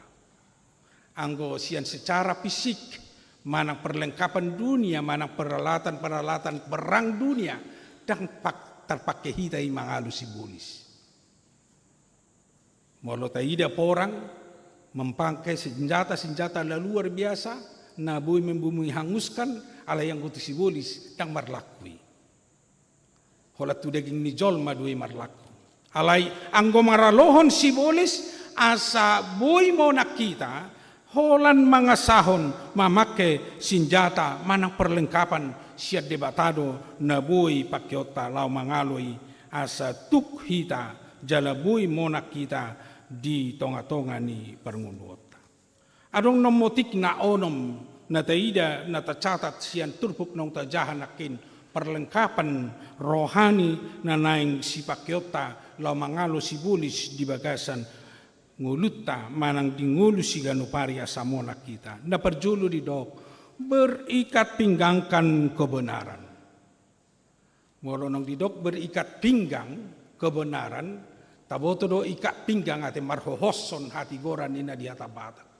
Anggo sian secara fisik, manang perlengkapan dunia, manang peralatan-peralatan perang dunia, ndang pak-, tarpake hita i mangalo sibolis. Molo taida porang, mamake sinjata-sinjata na luar biasa, na boi membunuh, menghanguskan, alai anggo tu sibolis, ndang marlaku i. Holan tu daging ni jolma do i marlaku. Alai anggo maralohon sibolis, asa boi monang hita, holan mangasahon mamake sinjata manang perlengkapan sian Debata do na boi pakeonta laho mangalo i, asa tuk hita jala boi monang hita di tonga-tonga ni parngoluonta. Adong nomotik na onom na taida, na tacatat sian turpuk naung tajaha nangkin, perlengkapan rohani na naeng sipakeonta laho mangalo sibolis di bagasan ngolunta manang di ngolu siganup ari asa monang hita. Na parjolo didok, berikat pinggangkan kebenaran. Molo naung didok berikat pinggang kebenaran, taboto do ikat pinggang ate marhohoshon hatigoran ninna di hata Batak.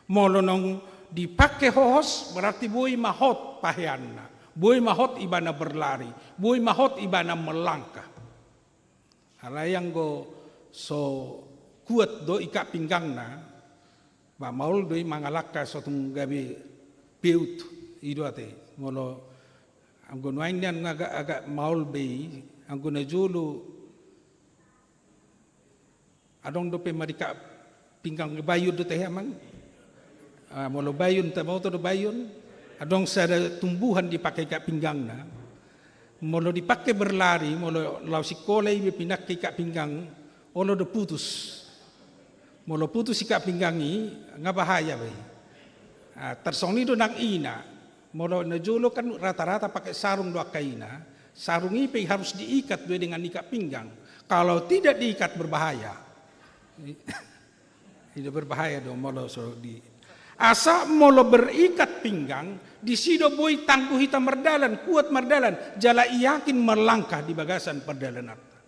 Molo naung dipake hohos, berarti boi ma hot paheanna, boi ma hot ibana berlari, boi ma hot ibana melangkah. Alai anggo so kuat do ikat pinggangna, ba maol do i mangalangka so tung gabe beut, i do ate. Molo anggo nuaeng nian agak, agak maol be i, anggo na jolo adong dope marikat pinggang, bayun do tahe amang. Ah, molo bayun, taboto do bayun. Adong sada tumbuhan dipake ikat pinggangna. Molo dipake berlari, molo laho sikola i be pinake ikat pinggang, olo do putus. Molo putus ikat pinggang i, nga bahaya be. Ah, tarsongon i do nang ina. Molo na jolo kan rata-rata pake sarung do angka ina. Sarung i pe harus diikat do i dengan ikat pinggang. Kalau tidak diikat, berbahaya. I do berbahaya do molo so di. Asa molo berikat pinggang, disi do boi tangguh hita mardalan, kuat mardalan, jala yakin melangkah di bagasan pardalananta.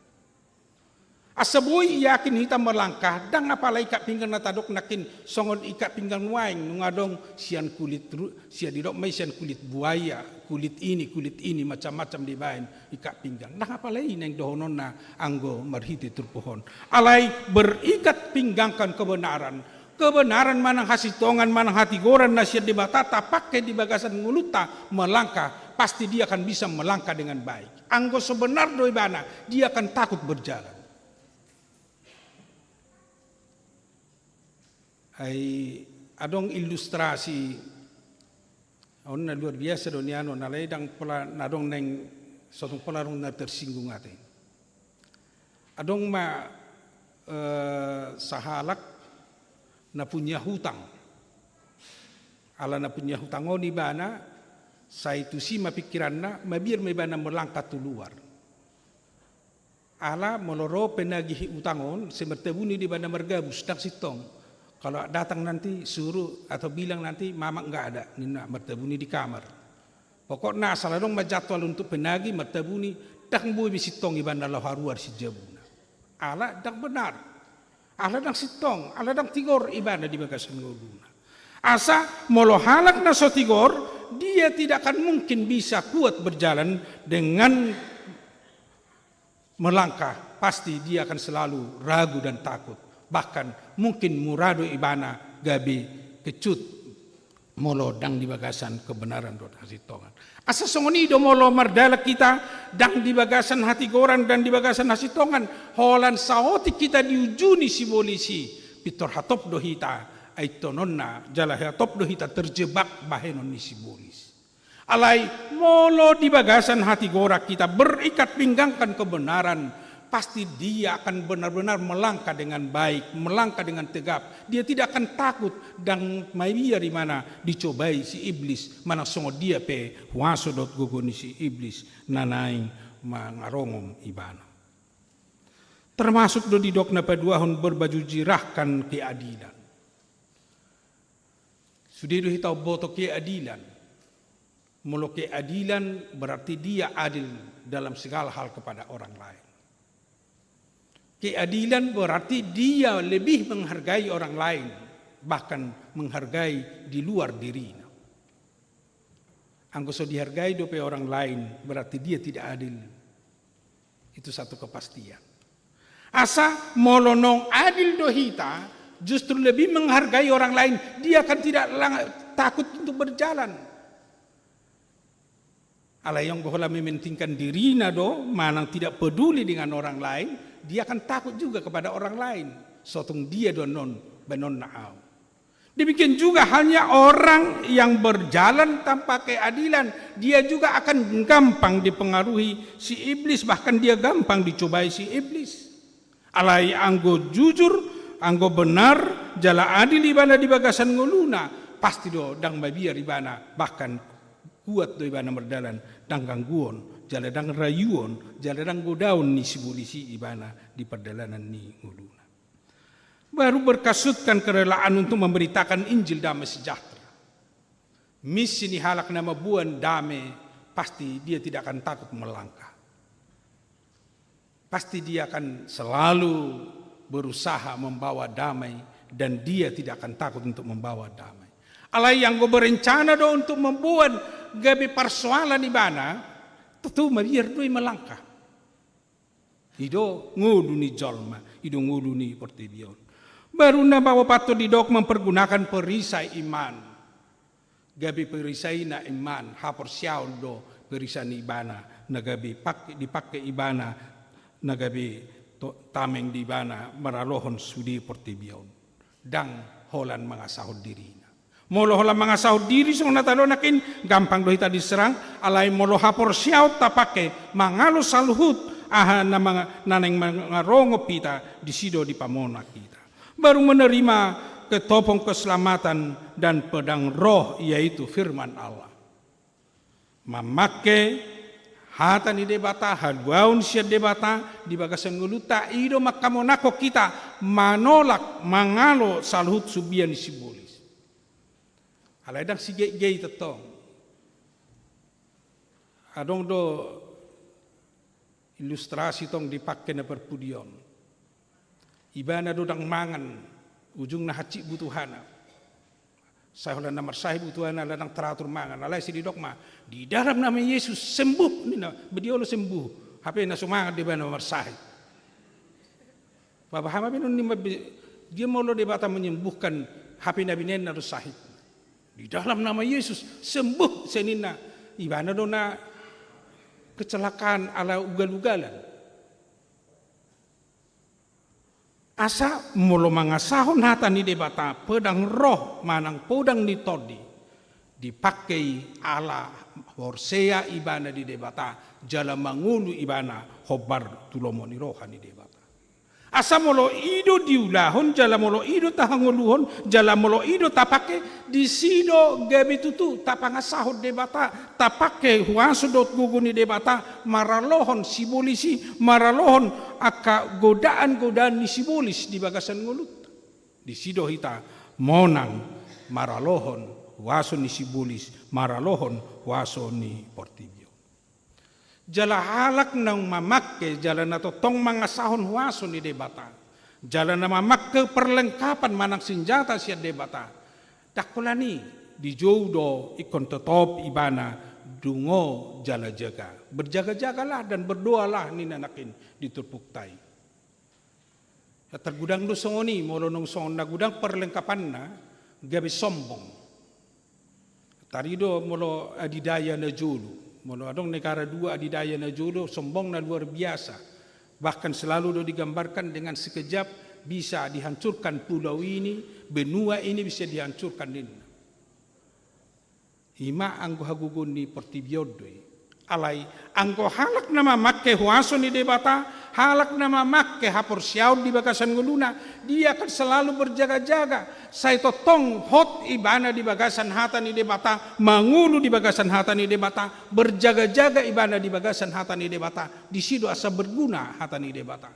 Asa boi yakin hita melangkah, ndang apala ikat pinggang na tadok nangkin songon ikat pinggang nuaeng, nunga adong sian kulit ru-, sian, didok ma i sian kulit buaya, kulit ini, kulit ini, macam-macam dibaen ikat pinggang. Ndang apala i naeng dohononna anggo marhite turpuk on. Alai berikat pinggangkan kebenaran. Kebenaran manang hasintongan manang hatigoran na sian Debata tapake di bagasan ngolunta melangkah, pasti dia akan bisa melangkah dengan baik. Anggo so benar do ibana, dia akan takut berjalan. Ai adong ilustrasi on na luar biasa do nian on, alai ndang pola na adong naeng, so tung pola adong na tersinggung ate. Adong ma, eh, sahalak na punya hutang. Ala na punya hutang on ibana, sai tusi ma pikiranna, mabiar ma ibana melangkah tu luar. Ala molo ro penagih utang on, sai martabuni do ibana margabus, ndang sintong. Kalau datang nanti suruh atau bilang nanti mama nggak ada, ninna, martabuni di kamar. Pokokna asal adong ma jadwal untuk penagih, martabuni, ndang boi be sintong ibana laho haruar sijabuna. Ala ndang benar. Ala ndang sintong, ala ndang tigor ibana di bagasan ngoluna. Asa molo halak na so tigor, dia tidak akan mungkin bisa kuat berjalan dengan melangkah, pasti dia akan selalu ragu dan takut. Bahkan mungkin mura do ibana gabe kecut molo ndang di bagasan kebenaran dohot hasintongan. Asa songon i do molo mardalan hita, ndang di bagasan hatigoran, ndang di bagasan hasintongan, holan saotik hita di uju ni sibolis i, pintor hatop do hita, ai tononna jala hatop do hita terjebak bahenon ni sibolis. Alai molo di bagasan hatigoran hita, berikat pinggangkan kebenaran, pasti dia akan benar-benar melangkah dengan baik, melangkah dengan tegap. Dia tidak akan takut ndang mabiar ibana dicobai si iblis, manang songon dia pe huaso dohot gogo ni si iblis na naeng mangarongom ibana. Termasuk do didok na paduahon, berbaju jirahkan keadilan. Sude do hita umboto keadilan. Molo keadilan berarti dia adil dalam segala hal kepada orang lain. Keadilan berarti dia lebih menghargai orang lain, bahkan menghargai di luar dirina. Anggo so dihargai dope orang lain, berarti dia tidak adil. Itu satu kepastian. Asa molo naung adil do hita, justru lebih menghargai orang lain, dia akan tidak lang-, takut untuk berjalan. Alai anggo holan mementingkan dirina do, manang tidak peduli dengan orang lain, dia akan takut juga kepada orang lain. So tung dia do annon, baenonna au. Demikian juga halnya orang yang berjalan tanpa keadilan, dia juga akan gampang dipengaruhi si iblis, bahkan dia gampang dicobai si iblis. Alai anggo jujur, anggo benar, jala adil ibana di bagasan ngoluna, pasti do ndang mabiar ibana, bahkan kuat do ibana mardalan, ndang gangguon, jala ndang rayuon, jala ndang godaon ni sibolis i ibana di pardalanan ni ngoluna. Baru berkasutkan kerelaan untuk memberitakan Injil damai sejahtera. Misi ni halak na mamboan dame, pasti dia tidak akan takut melangkah. Pasti dia akan selalu berusaha membawa damai dan dia tidak akan takut untuk membawa damai. Alai anggo berencana do untuk mamboan gabe parsoalan ibana, tentu mabiar do i melangkah. I do ngolu ni jolma, i do ngolu ni portibi on. Baru na paopathon didok mempergunakan perisai iman. Gabe perisai na iman, haporseaon do perisai ni ibana, na gabe pake, dipake ibana, na gabe to-, tameng di ibana maralohon sude portibi on. Ndang holan mangasahon dirina. Molo holan mangasahon diri songon na tadok nangkin, gampang do hita diserang, alai molo haporseaon tapake mangalo saluhut aha na manga-, na naeng mangarongop hita, disi do dipamonang hita. Baru menerima ketopong keselamatan dan pedang roh, yaitu firman Allah. Mamake hata ni Debata, haluaon sian Debata di bagasan ngolunta, i do mangkamonangkon hita manolak, mangalo saluhut sumbia ni sibolis. Alai ndang sigei-gei tentong. Adong do ilustrasi tong dipake na parpudi on. Ibana do ndang mangan, ujungna hansit butuhana. Sai holan na marsahit butuhana, ala ndang teratur mangan. Alai sai didok ma, "Di dalam nama Yesus, sembuh," ninna, be diolo sembuh. Hape na so mangan do ibana marsahit. Paboa aha ma be ninna, be, dia molo Debata menyembuhkan, hape na binaenna do sahit. "Di dalam nama Yesus, sembuh," sai ninna. Ibana do na kecelakaan ala ugal-ugalan. Asa molo mangasahon hata ni Debata, podang roh manang podang ni tondi, dipangke i ala porsea ibana di Debata, jala mangolu ibana hombar tu lomo ni roha ni Debata. Asa molo i do diulahon, jala molo i do tahangoluhon, jala molo i do tapangke, disi do gabe tutu tapangasahon Debata, tapangke huaso dohot gogo ni Debata, maralohon sibolis i, maralohon angka godaan-godaan ni sibolis di bagasan ngolunta. Disi do hita monang maralohon huaso ni sibolis, maralohon huaso ni portibi on. Jala halak na mamangke, jala na tongtong mangasahon huaso ni Debata, jala na mamangke perlengkapan manang sinjata sian Debata, ndang holan i, dijou do ingkon totop ibana dungo jala jaga. Berjaga-jagalah dan berdoalah ninna nangkin di turpukta i. Targodang do songon i, molo naung songon na godang perlengkapanna, gabe sombong. Tarido molo adidaya na jolo, molo adong negara dua adidaya na jolo, sombongna luar biasa. Bahkan selalu do digambarkan dengan sekejap bisa dihancurkan pulau ini, benua ini bisa dihancurkan ninna. Ima anggo hagogoon ni portibi on do i. Alai, anggo halak na mamangke huaso ni Debata, halak na mamangke haporseaon di bagasan ngoluna, dia akan selalu berjaga-jaga. Sai tongtong hot ibana di bagasan hata ni Debata, mangolu di bagasan hata ni Debata, berjaga-jaga ibana di bagasan hata ni Debata, disi do asa berguna hata ni Debata.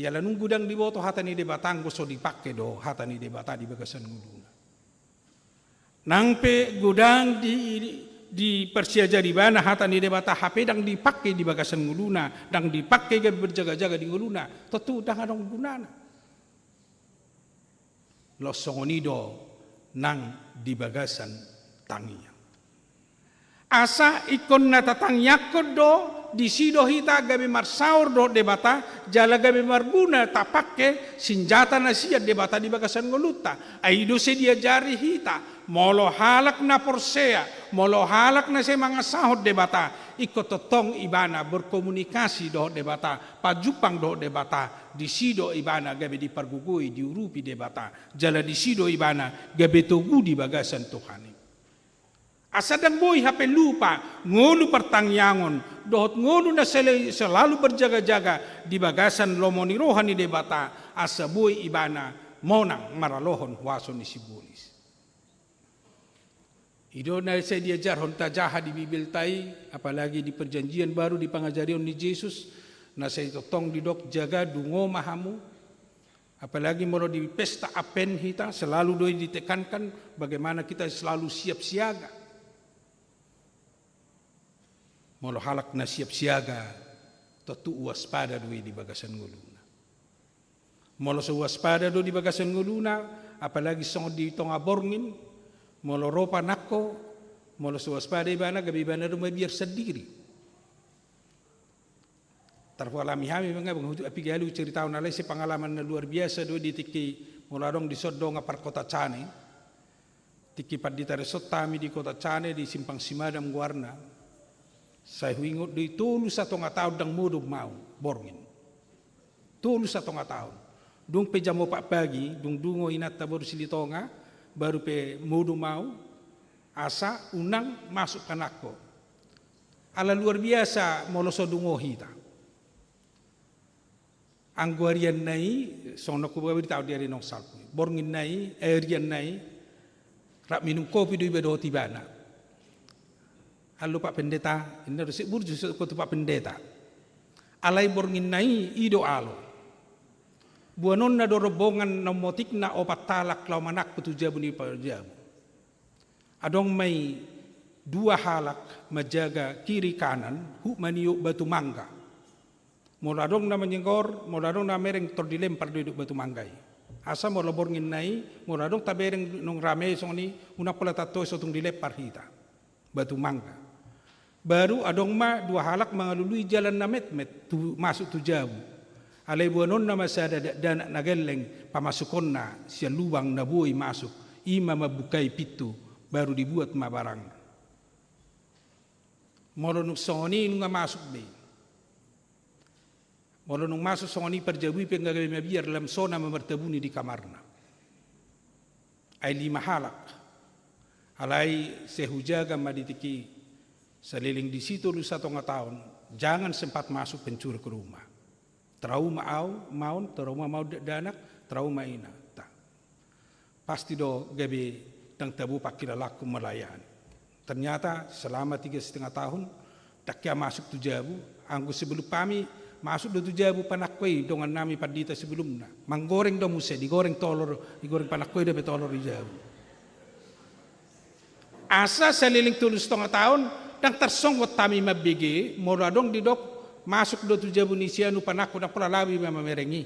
Ia ala nunga godang diboto hata ni Debata anggo so dipangke do hata ni Debata di bagasan ngoluna. Nang pe godang di, di, diparsiajari ibana hata ni Debata, hape ndang dipangke di bagasan ngoluna, ndang dipangke gabe berjaga-jaga di ngoluna, tontu ndang adong gunana. Laos songon i do nang di bagasan tangiang. Asa ingkon na tatangiangkon do, disi do hita gabe marsaor dohot Debata, jala gabe marguna tapangke sinjata na sian Debata di bagasan ngolunta. Ai i do sai diajari hita, molo halak na porsea, molo halak na sai mangasahon Debata, ingkon tongtong ibana berkomunikasi dohot Debata, pajumpang dohot Debata, disi do ibana gabe dipargogoi, diurupi Debata, jala disi do ibana gabe togu di bagasan Tuhan i. Asa ndang boi hape lupa, ngolu partangiangon, dohot ngolu na sel-, selalu berjaga-jaga di bagasan lomo ni roha ni Debata, asa boi ibana monang maralohon huaso ni sibolis. I do na sai diajarhon tajaha di Bibelta i, apalagi di Perjanjian Baru di pangajarion ni Jesus, na sai tongtong didok jaga dungo ma hamu, apalagi molo di pesta Advent hita, selalu do i ditekankan bagaimana kita selalu siap siaga. Molo halak na siap siaga, tontu waspada do i di bagasan ngoluna. Molo so waspada do di bagasan ngoluna, apalagi songon di tonga borngin, molo ro panangko, molo so waspada ibana, gabe ibana do mabiar sandiri. Tarhualami hami ma nga, bang hutu api galu ceritahon, alai sai pengalaman na luar biasa do di tingki molo adong dison dongan parkota Cane. Tingki pandita resort hami di kota Cane, di Simpang Simadam goarna. Sai huingot do i, tolu satonga taon ndang modom au borngin. Tolu satonga taon. Dung pe jam opat pagi, dung dungo inanta boru Silitonga, baru pe modom au, asa unang masuk panangko. Ala luar biasa molo so dungo hita. Anggo arianna i, songon na huberitahu di ari naung salpu i. Bornginna i, eh, arianna i, rap minum kopi do iba dohot ibana. Halo Pak Pendeta, ninna do, sik burju sik tu Pak Pendeta. Alai bornginna i, i do alo. Boanonna do rombongan na ummotikna opat halak laho manangko tu jabu ni parjabu. Adong ma i dua halak manjaga kiri kanan, huhut maniop batu mangga. Molo adong na manyengor, molo adong na mereng, tol dilempar do i dok batu mangga i. Asa molo bornginna i, molo adong tabereng naung rame songon i, unang pola tatoe, so tung dilempar hita batu mangga. Baru adong ma dua halak mangalului jalan na metmet tu, masuk tu jabu. Alai boanonna ma sada dakdanak na gelleng pamasukonna sian lubang na boi masuk, i ma mambukai pintu, baru dibuat ma barang. Molo nunga songon i nunga masuk be. Molo dung masuk songon i parjabu i pe nga gabe mabiar lam so na mamartabuni di kamarna. Ai lima halak. Alai sai hujaga ma di tingki i, saleleng disi tolu satonga taon, jangan sempat masuk pencuri ke rumah. Trauma au ma on, trauma ma on dakdanak, trauma ina. Ta. Pasti do gabe ndang tabo pangkilalaanku melayani. Ternyata selama tiga setengah tahun, ndang hea masuk tu jabu, anggo sebelum hami masuk do tu jabu panangko i dongannami pandita sebelumna. Manggoreng do muse, digoreng tolor, digoreng panangko i dope tolor di jabu. Asa saleleng tolu satonga taon, ndang tarsonggot hami mambege, molo adong didok, masuk do tu jabu ni si anu panangko, ndang pola laho be mamereng i.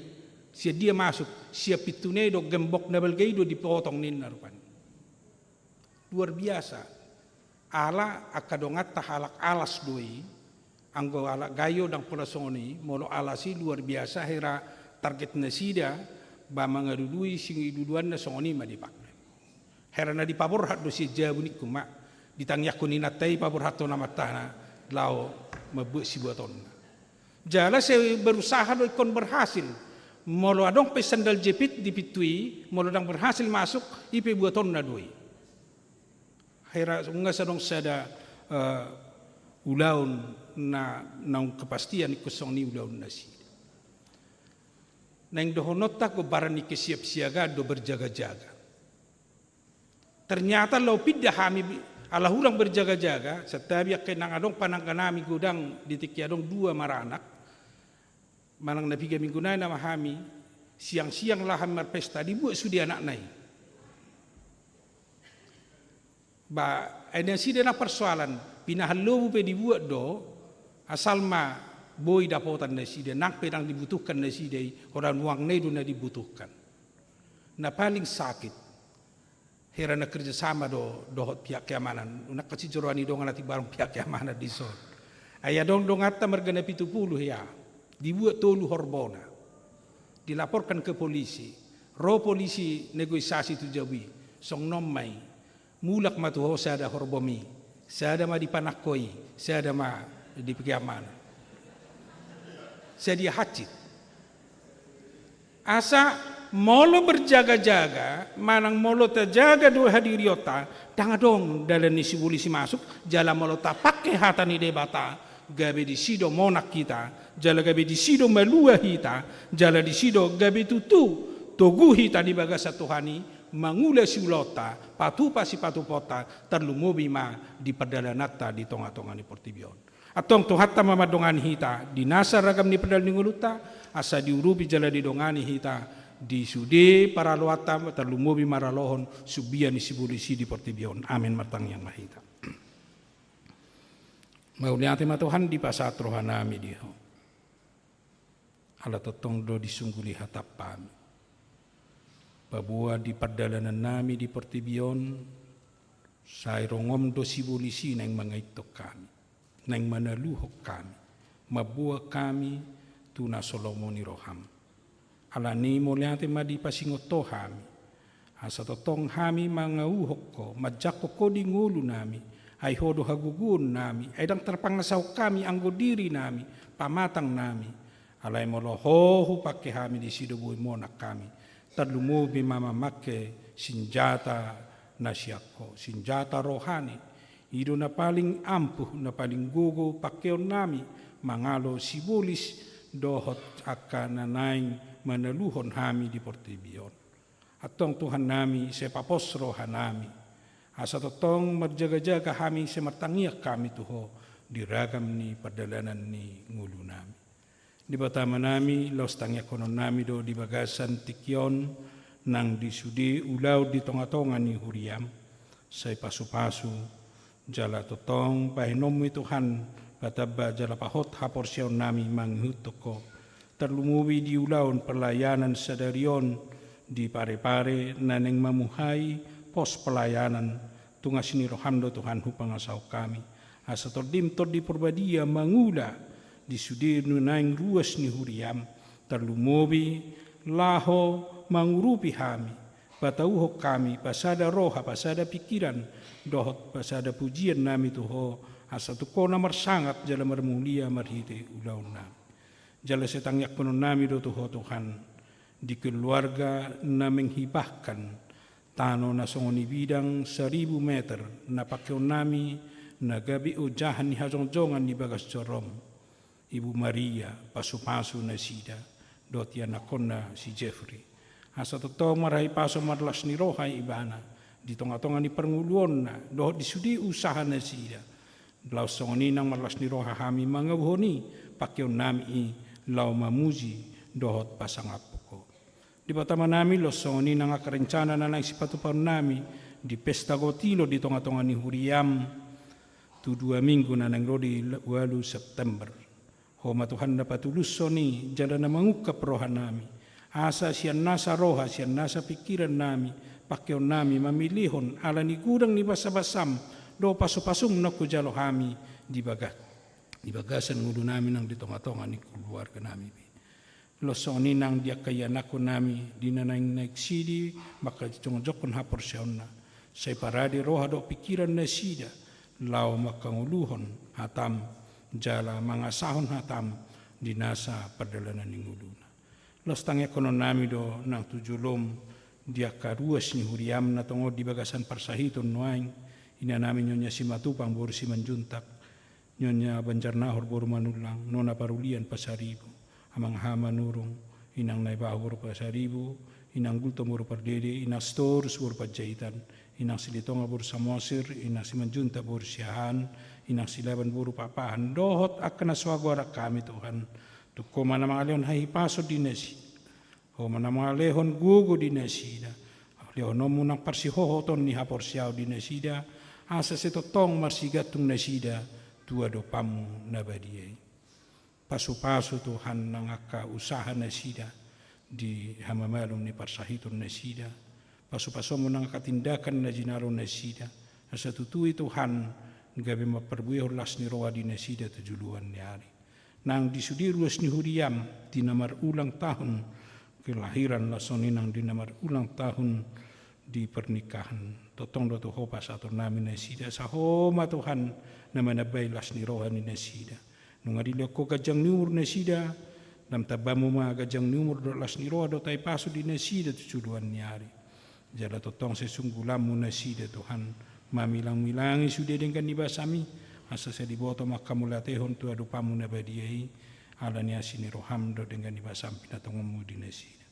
Sian dia masuk, sian pintuna i do, gembok na balga i do dipotong ninna rupani. Luar biasa. Ala angka donganta halak alas do i, anggo halak gayo ndang pola songon i, molo alas i luar biasa, hera target nasida, ba mangalului singiluduanna songon i ma dipake. Hera na dipaborhat do sian jabu ningku ma, ditangiangkon inanta i paborhathon amantana, laho mambuat sibuatonna. Jala sai berusaha do ingkon berhasil. Molo adong pe sandal jepit di pintu i, molo ndang berhasil masuk, i pe buatonna do i. Hera nunga sai adong sada, eh, ulaon na naung kepastian ingkon songon i ulaon nasida. Naeng dohononta gombaran ni kesiapsiagaan do berjaga-jaga. Ternyata laho pinda hami, ala hurang berjaga-jaga, santabi angka inang adong panangganami godang di tingki adong dua maranak, manang na piga minggu nai nama hami, siang-siang laho hami marpesta, dibuat sude anakna i. Ba, ai nasida nang persoalan, pinahan lobu pe dibuat do, asal ma boi dapotan nasida, nang pe ndang dibutuhkan nasida i, holan uangna i do na dibutuhkan. Na paling sakit, hera na kerjasama do dohot pihak keamanan. Unang kasi joroan i dongan atik barong pihak keamanan dison. Ai adong donganta marga na pitu pulu hea. Dibuat tolu horbona. Dilaporkan ke polisi. Ro polisi negosiasi tu jabu i. Songon on ma i. Mulak ma tu ho sada horbomi. Sada ma di panangko i. Sada ma di keamanan. Sadia hansit. Asa molo berjaga-jaga, manang molo tajaga do hadirionta, ndang adong dalan ni sibolis i masuk, jala molo tapake hata ni Debata, gabe disi do monang hita, jala gabe disi do malua hita, jala disi do gabe tutu togu hita di bagasan Tuhan i, mangula siulaonta, patupa sipatupaonta, tarlumobi ma di pardalananta di tonga-tonga ni portibi on. Antong Tuhanta ma mandongani hita, di nasa ragam ni pardalanan ni ngolunta, asa diurupi jala didongani hita, di sude paraloanta, tarlumobi maralohon, sumbia ni sibolis i di portibi on. Amin, martangiang ma hita. Mauliate ma Tuhan dipasahat rohanami di Ho. Ala tongtong do disungguli hatangkami. Paboa di pardalanannami di portibi on, sai rongom do sibolis i naeng mangaithon hami, naeng manaluhon hami, mamboan hami tu na so lomo ni roham. Alani i mauliate ma dipasingot Ho hami. Asa tongtong hami mangauhon Ho, manjangkon Ho di ngolunami, ai Ho do hagogoonnami, ai ndang tarpangasahon hami anggo dirinami, pamatangnami. Alai molo Ho hupangke hami disi do boi monang hami, tarlumobi ma mamangke sinjata na sian Ho, sinjata rohani. I do na paling ampuh, na paling gogo pangkeonnami, mangalo sibolis dohot angka na naeng manaluhon hami di portibi on. Antong Tuhannami, sai papos rohanami. Asa tongtong marjaga-jaga hami, sai martangiang hami tu Ho, di ragam ni pardalanan ni ngolunami. Debata Amanami, laos tangiangkononnami do di bagasan tingki on, nang di sude ulaon di tonga-tonga ni huriam, sai pasu-pasu, jala tongtong bahenonmu i Tuhan, patamba jala pahot haporseaonnami mangihuthon Ho. Tarlumobi di ulaon pelayanan sadari on di pare-pare na naeng mamuhai pos pelayanan, tu asi ni roham do Tuhan hupangasahon hami. Asa Tondim Tondi Parbadia mangula di sude na naeng ruas ni huriam, tarlumobi laho mangurupi hami, patauhon hami, pasada roha, pasada pingkiran, dohot pasada pujiannami tu Ho, asa tung Ho na marsangap jala marmulia marhite ulaonnami. Jala sai tangiangkononnami do tu Ho Tuhan, di keluarga na menghibahkan tano na songon i bidang saribu meter na pangkeonnami na gabe ojahan ni hajongjongan di bagas joro-M. Ibu Maria, pasupasu nasida dohot ianakkonna si Jeffrey. Asa tongtong marhahipason marlas ni roha ibana di tongatonga ni parngoluonna dohot di sude usaha nasida. Laos songon i nang marlas ni roha hami mangauhon i pangkeonnami i laho mamuji dohot pasangaphon Ho. Debata Amanami, laos songon i nang angka rencana na naeng sipatupaonnami di pesta gotilo di tongatonga ni huria-M tu dua minggu na naeng ro di ualu September. Ho ma Tuhan na patulushon i jala na mangungkap rohanami, asa sian nasa roha, sian nasa pingkirannami, pangkeonnami mamilihon ala ni godang ni basabasa-M dohot pasupasum na hujalo hami di bagas, di bagasan ngolunami nang di tongatonga ni keluarganami be. Laos songon i nang di angka ianakkonnami di na naeng naik sidi mangkajongjongkon haporseaonna, sai parade roha dohot pingkiran nasida laho mangkangoluhon hata-M jala mangasahon hata-M di nasa pardalanan ni ngoluna. Laos tangiangkononnami do nang tu jolo-M di angka ruas ni huria-M na tongon di bagasan parsahiton nuaeng, inanami Nyonya Simatupang boru Simanjuntak, Nyonya Banjarnahor boru Manullang, Nona Parulian Pasaribu, Amang Hama Nurung, Inang Naibaho boru Pasaribu, Inang Gultom boru Pardede, Inang Sitorus boru Panjaitan, Inang Silitonga boru Samosir, Inang Simanjuntak boru Siahaan, Inang Silaban boru Pakpahan, dohot angka na so agoaran hami Tuhan. Tung Ho ma na mangalehon hahipason di nasida. Ho ma na mangalehon gogo di nasida. Lehononmu nang parsihohoton ni haporseaon di nasida, asa sai tongtong marsigantung nasida tu adopanmu na badia i. Pasupasu Tuhan nang angka usaha nasida di hamamalum ni parsahiton nasida. Pasupasuonmu nang angka tindakan na jinalo nasida, asa tutu i Tuhan gabe mamparbuehon las ni roha di nasida tu joloan ni ari. Nang di sude ruas ni huria-M di na marulang tahun kelahiran, laos songon i nang di na marulang tahun di pernikahan. Tongtong do tu Ho pasahatonnami nasida, asa Ho ma Tuhan na manambai las ni roha ni nasida. Nunga dilehon Ho ganjang ni umur nasida, lam tambamu ma ganjang ni umur dohot las ni roha dohot hahipason di nasida tu joloan ni ari. Jala tongtong sai sunggulanmu nasida Tuhan, mamilangmilangi sude denggan ni basa-M i, asa sai diboto ma angka mauliatehon tu adopanmu na badia i, ala ni asi ni roham dohot denggan ni basa-M pinatongonmu di nasida.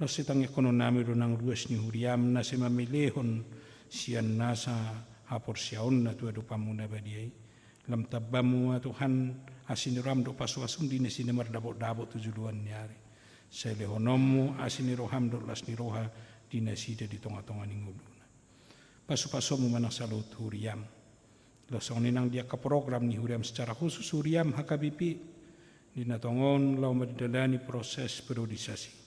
Laos sai tangiangkononnami do nang ruas ni huria-M na sai mamilehon sian nasa haporseaonna tu adopanmu na badia i. Lam tambamu ma Tuhan asi ni roham dohot pasupasun di nasida mardapotdapot tu joloan ni ari. Sai lehononmu asi ni roham dohot las ni roha di nasida di tongatonga ni ngoluna. Pasupasuonmu ma nang saluhut huria-M. Laos songon i nang di angka program ni huria-M, secara khusus huria-M H K B P di na tongon laho mandalani proses priorisasi.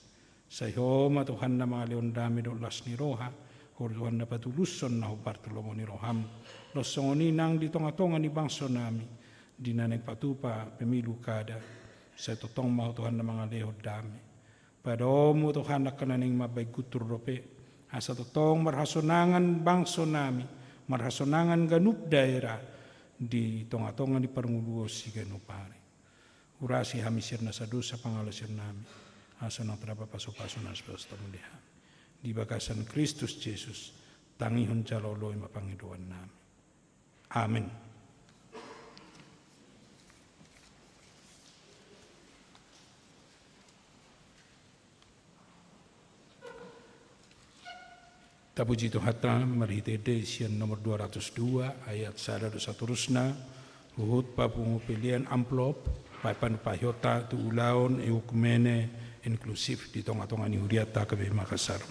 Sai Ho ma Tuhan na mangalehon dame dohot las ni roha, Ho Tuhan na patulushon na hombar tu lomo ni roham. Laos songon i nang di tongatonga ni bangsonami di na naeng patupa pemilu kada, sai tongtong ma Ho Tuhan na mangalehon dame. Padaomu Tuhan angka na naeng mambahen guntur dope, asa tongtong marhasonangan bangsonami, marhasonangan ganup daerah di tongatonga ni parngoluon siganup ari. Urasi hami sian nasa dosa pangalaosionnami, asa unang taraba pasupasu na so pasahatonmu di hami. Di bagasan Kristus Jesus, tangihon jala oloi ma pangidoannami. Amen. Tapuji Tuhanta marhite ende sian nomor dua ratus dua ayat sada dohot saterusna, huhut papungu pelean amplop, paepan paihota tu ulaon ekumene inklusif di tongatonga ni hurianta H K B P Makassar.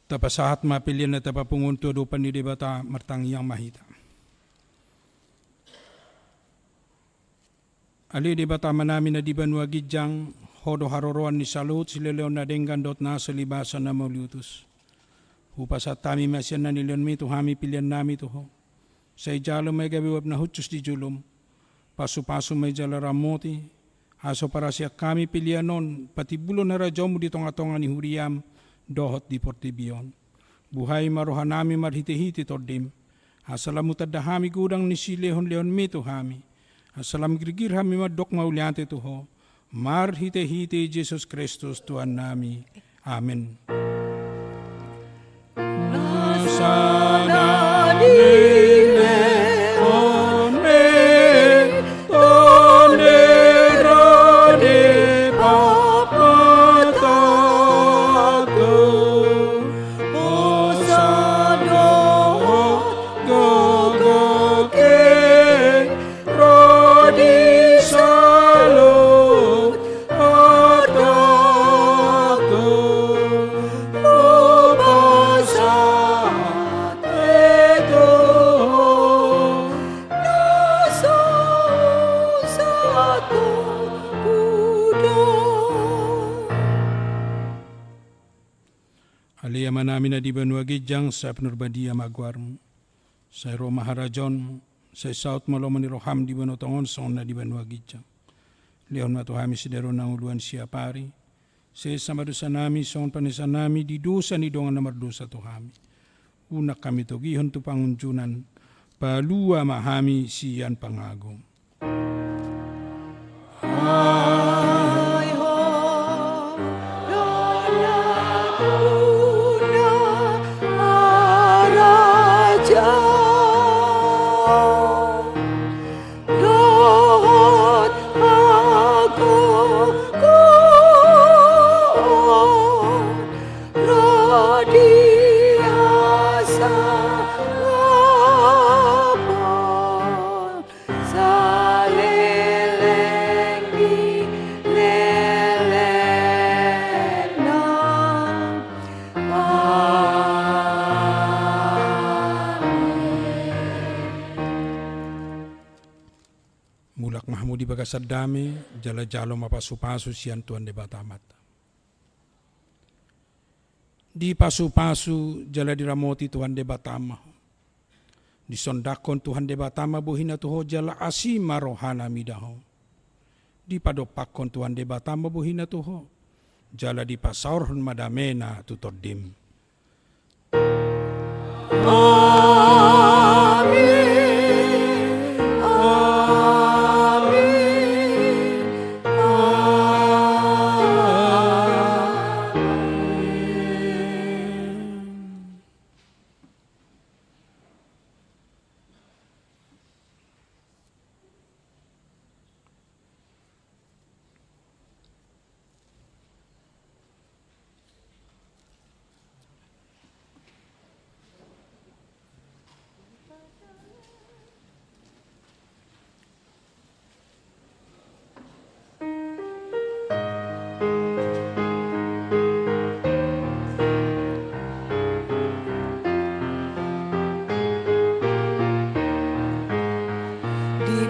Tapasahat ma pelean na tapapungu on tu adopan ni Debata. Martangiang ma hita. Ale Debata Amanami na di banua ginjang, Ho do haroroan ni saluhut silehon na denggan dohot nasa libasa na mauliutus. Hupasahat hami ma sian na nilehonmi tu hami peleannami tu Ho. Sai jalo ma i gabe uap na hushus di jolom. Pasupasu ma i jala ramoti, asa huparasian hami pelean on patimbulhon harajaonmu di tongatonga ni huriam dohot di portibi on. Buhai ma rohanami marhitehite Tondim, asa lam hutanda hami godang ni silehonlehonmi tu hami, asa lam girgir hami mandok mauliate tu Ho, marhitehite Jesus Kristus Tuhannami. Amen. Ale Amanami na di banua ginjang, sai pinarbadia ma goarmu. Sai ro ma harajaonmu, sai saut ma lomo ni roham di banua tonga on songon na di banua ginjang. Lehon ma tu hami sadari on hangoluan siapari. Sesa ma dosanami songon panesanami di dosa ni dongan na mardosa tu hami. Unang hami togihon tu pangunjunan, palua ma hami sian pangago. Mulak ma hamu di bagasan dame, jala jalo ma pasupasu sian Tuhan Debata Amanta. Dipasupasu jala diramoti Tuhan Debata ma ho. Disondangkon Tuhan Debata ma bohina tu ho jala asi ma rohana mida ho. Dipadompakkon Tuhan Debata ma bohina tu ho jala dipasaorhon ma damena tu tondim. Amin. Amin. Amin.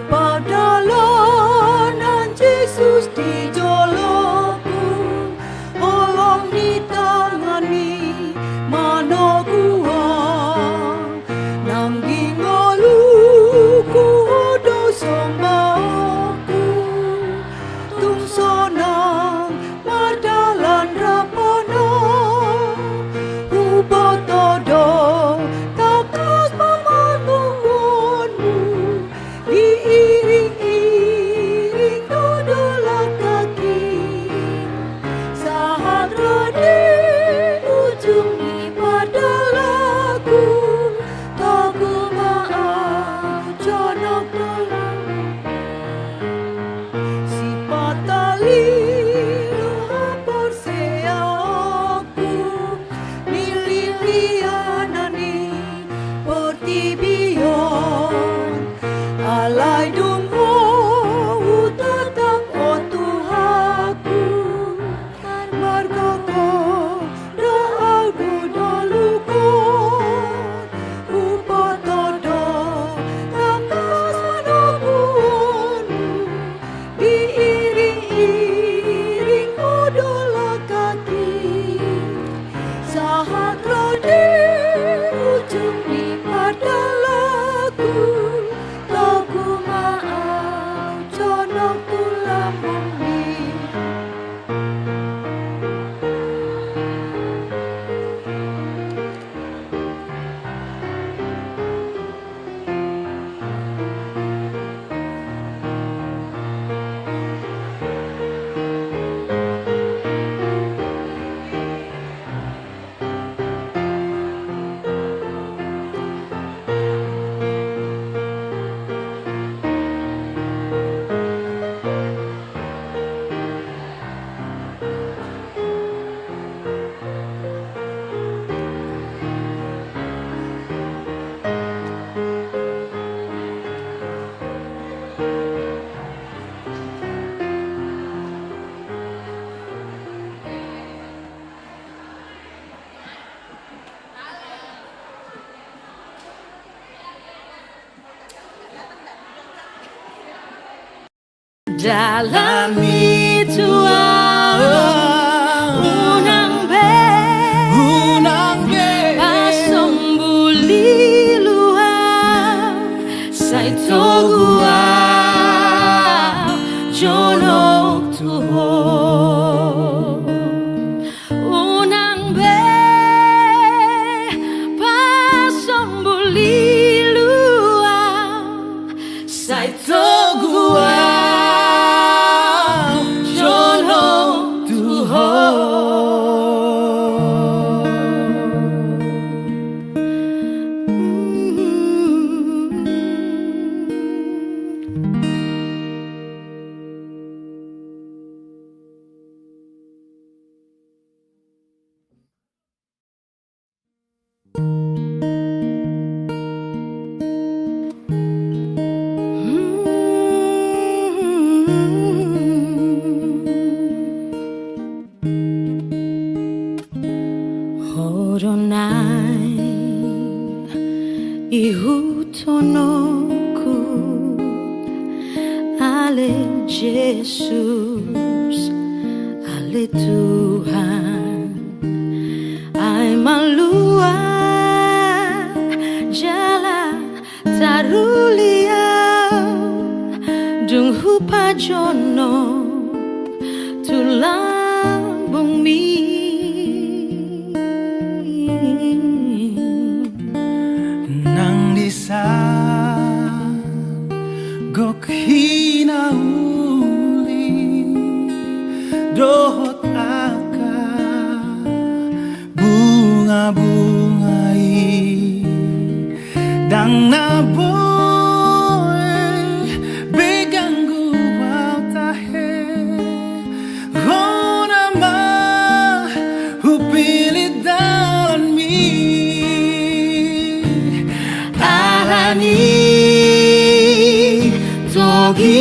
Pardalanan Jesus di joloku, holong ni tangan-Ni manogu au. Nang di ngoluku do sombaonku, tung sonang mardalan rap Ho, huboto do tangkas pamanguhonmu, diiring-iring do dolok haki. Sahat ro di ujung ni pardalanku, togu ma au jonok tu lambungmi. Sipatalilu haporseaonku, nililianan ni portibi on. Alai dung Ho hutatap, o Tuhanku, margogo do au di dolok on. Huboto do tangkas pamanguhonmu, diiring-iring do dolok haki. Sahat ro di ujung ni pardalanku, togu ma au jonok tu lambungmi. Dalan ni tua, unang be, unang be pasombu lilu au, sai togu au jonok tu Ho. Unang be pasombu lilu au, sai togu au jonok tu Ho. Ho do naeng ihuthononku, ale Jesus, ale Tuhan, ai malua jala taruli au, dung hupajonok tu lambungmi. Nang di san gok hinauli dohot angka bunga-bunga i, ndang na boi be ganggu au tahe. Ho nama hupillit dalanmi, alani togu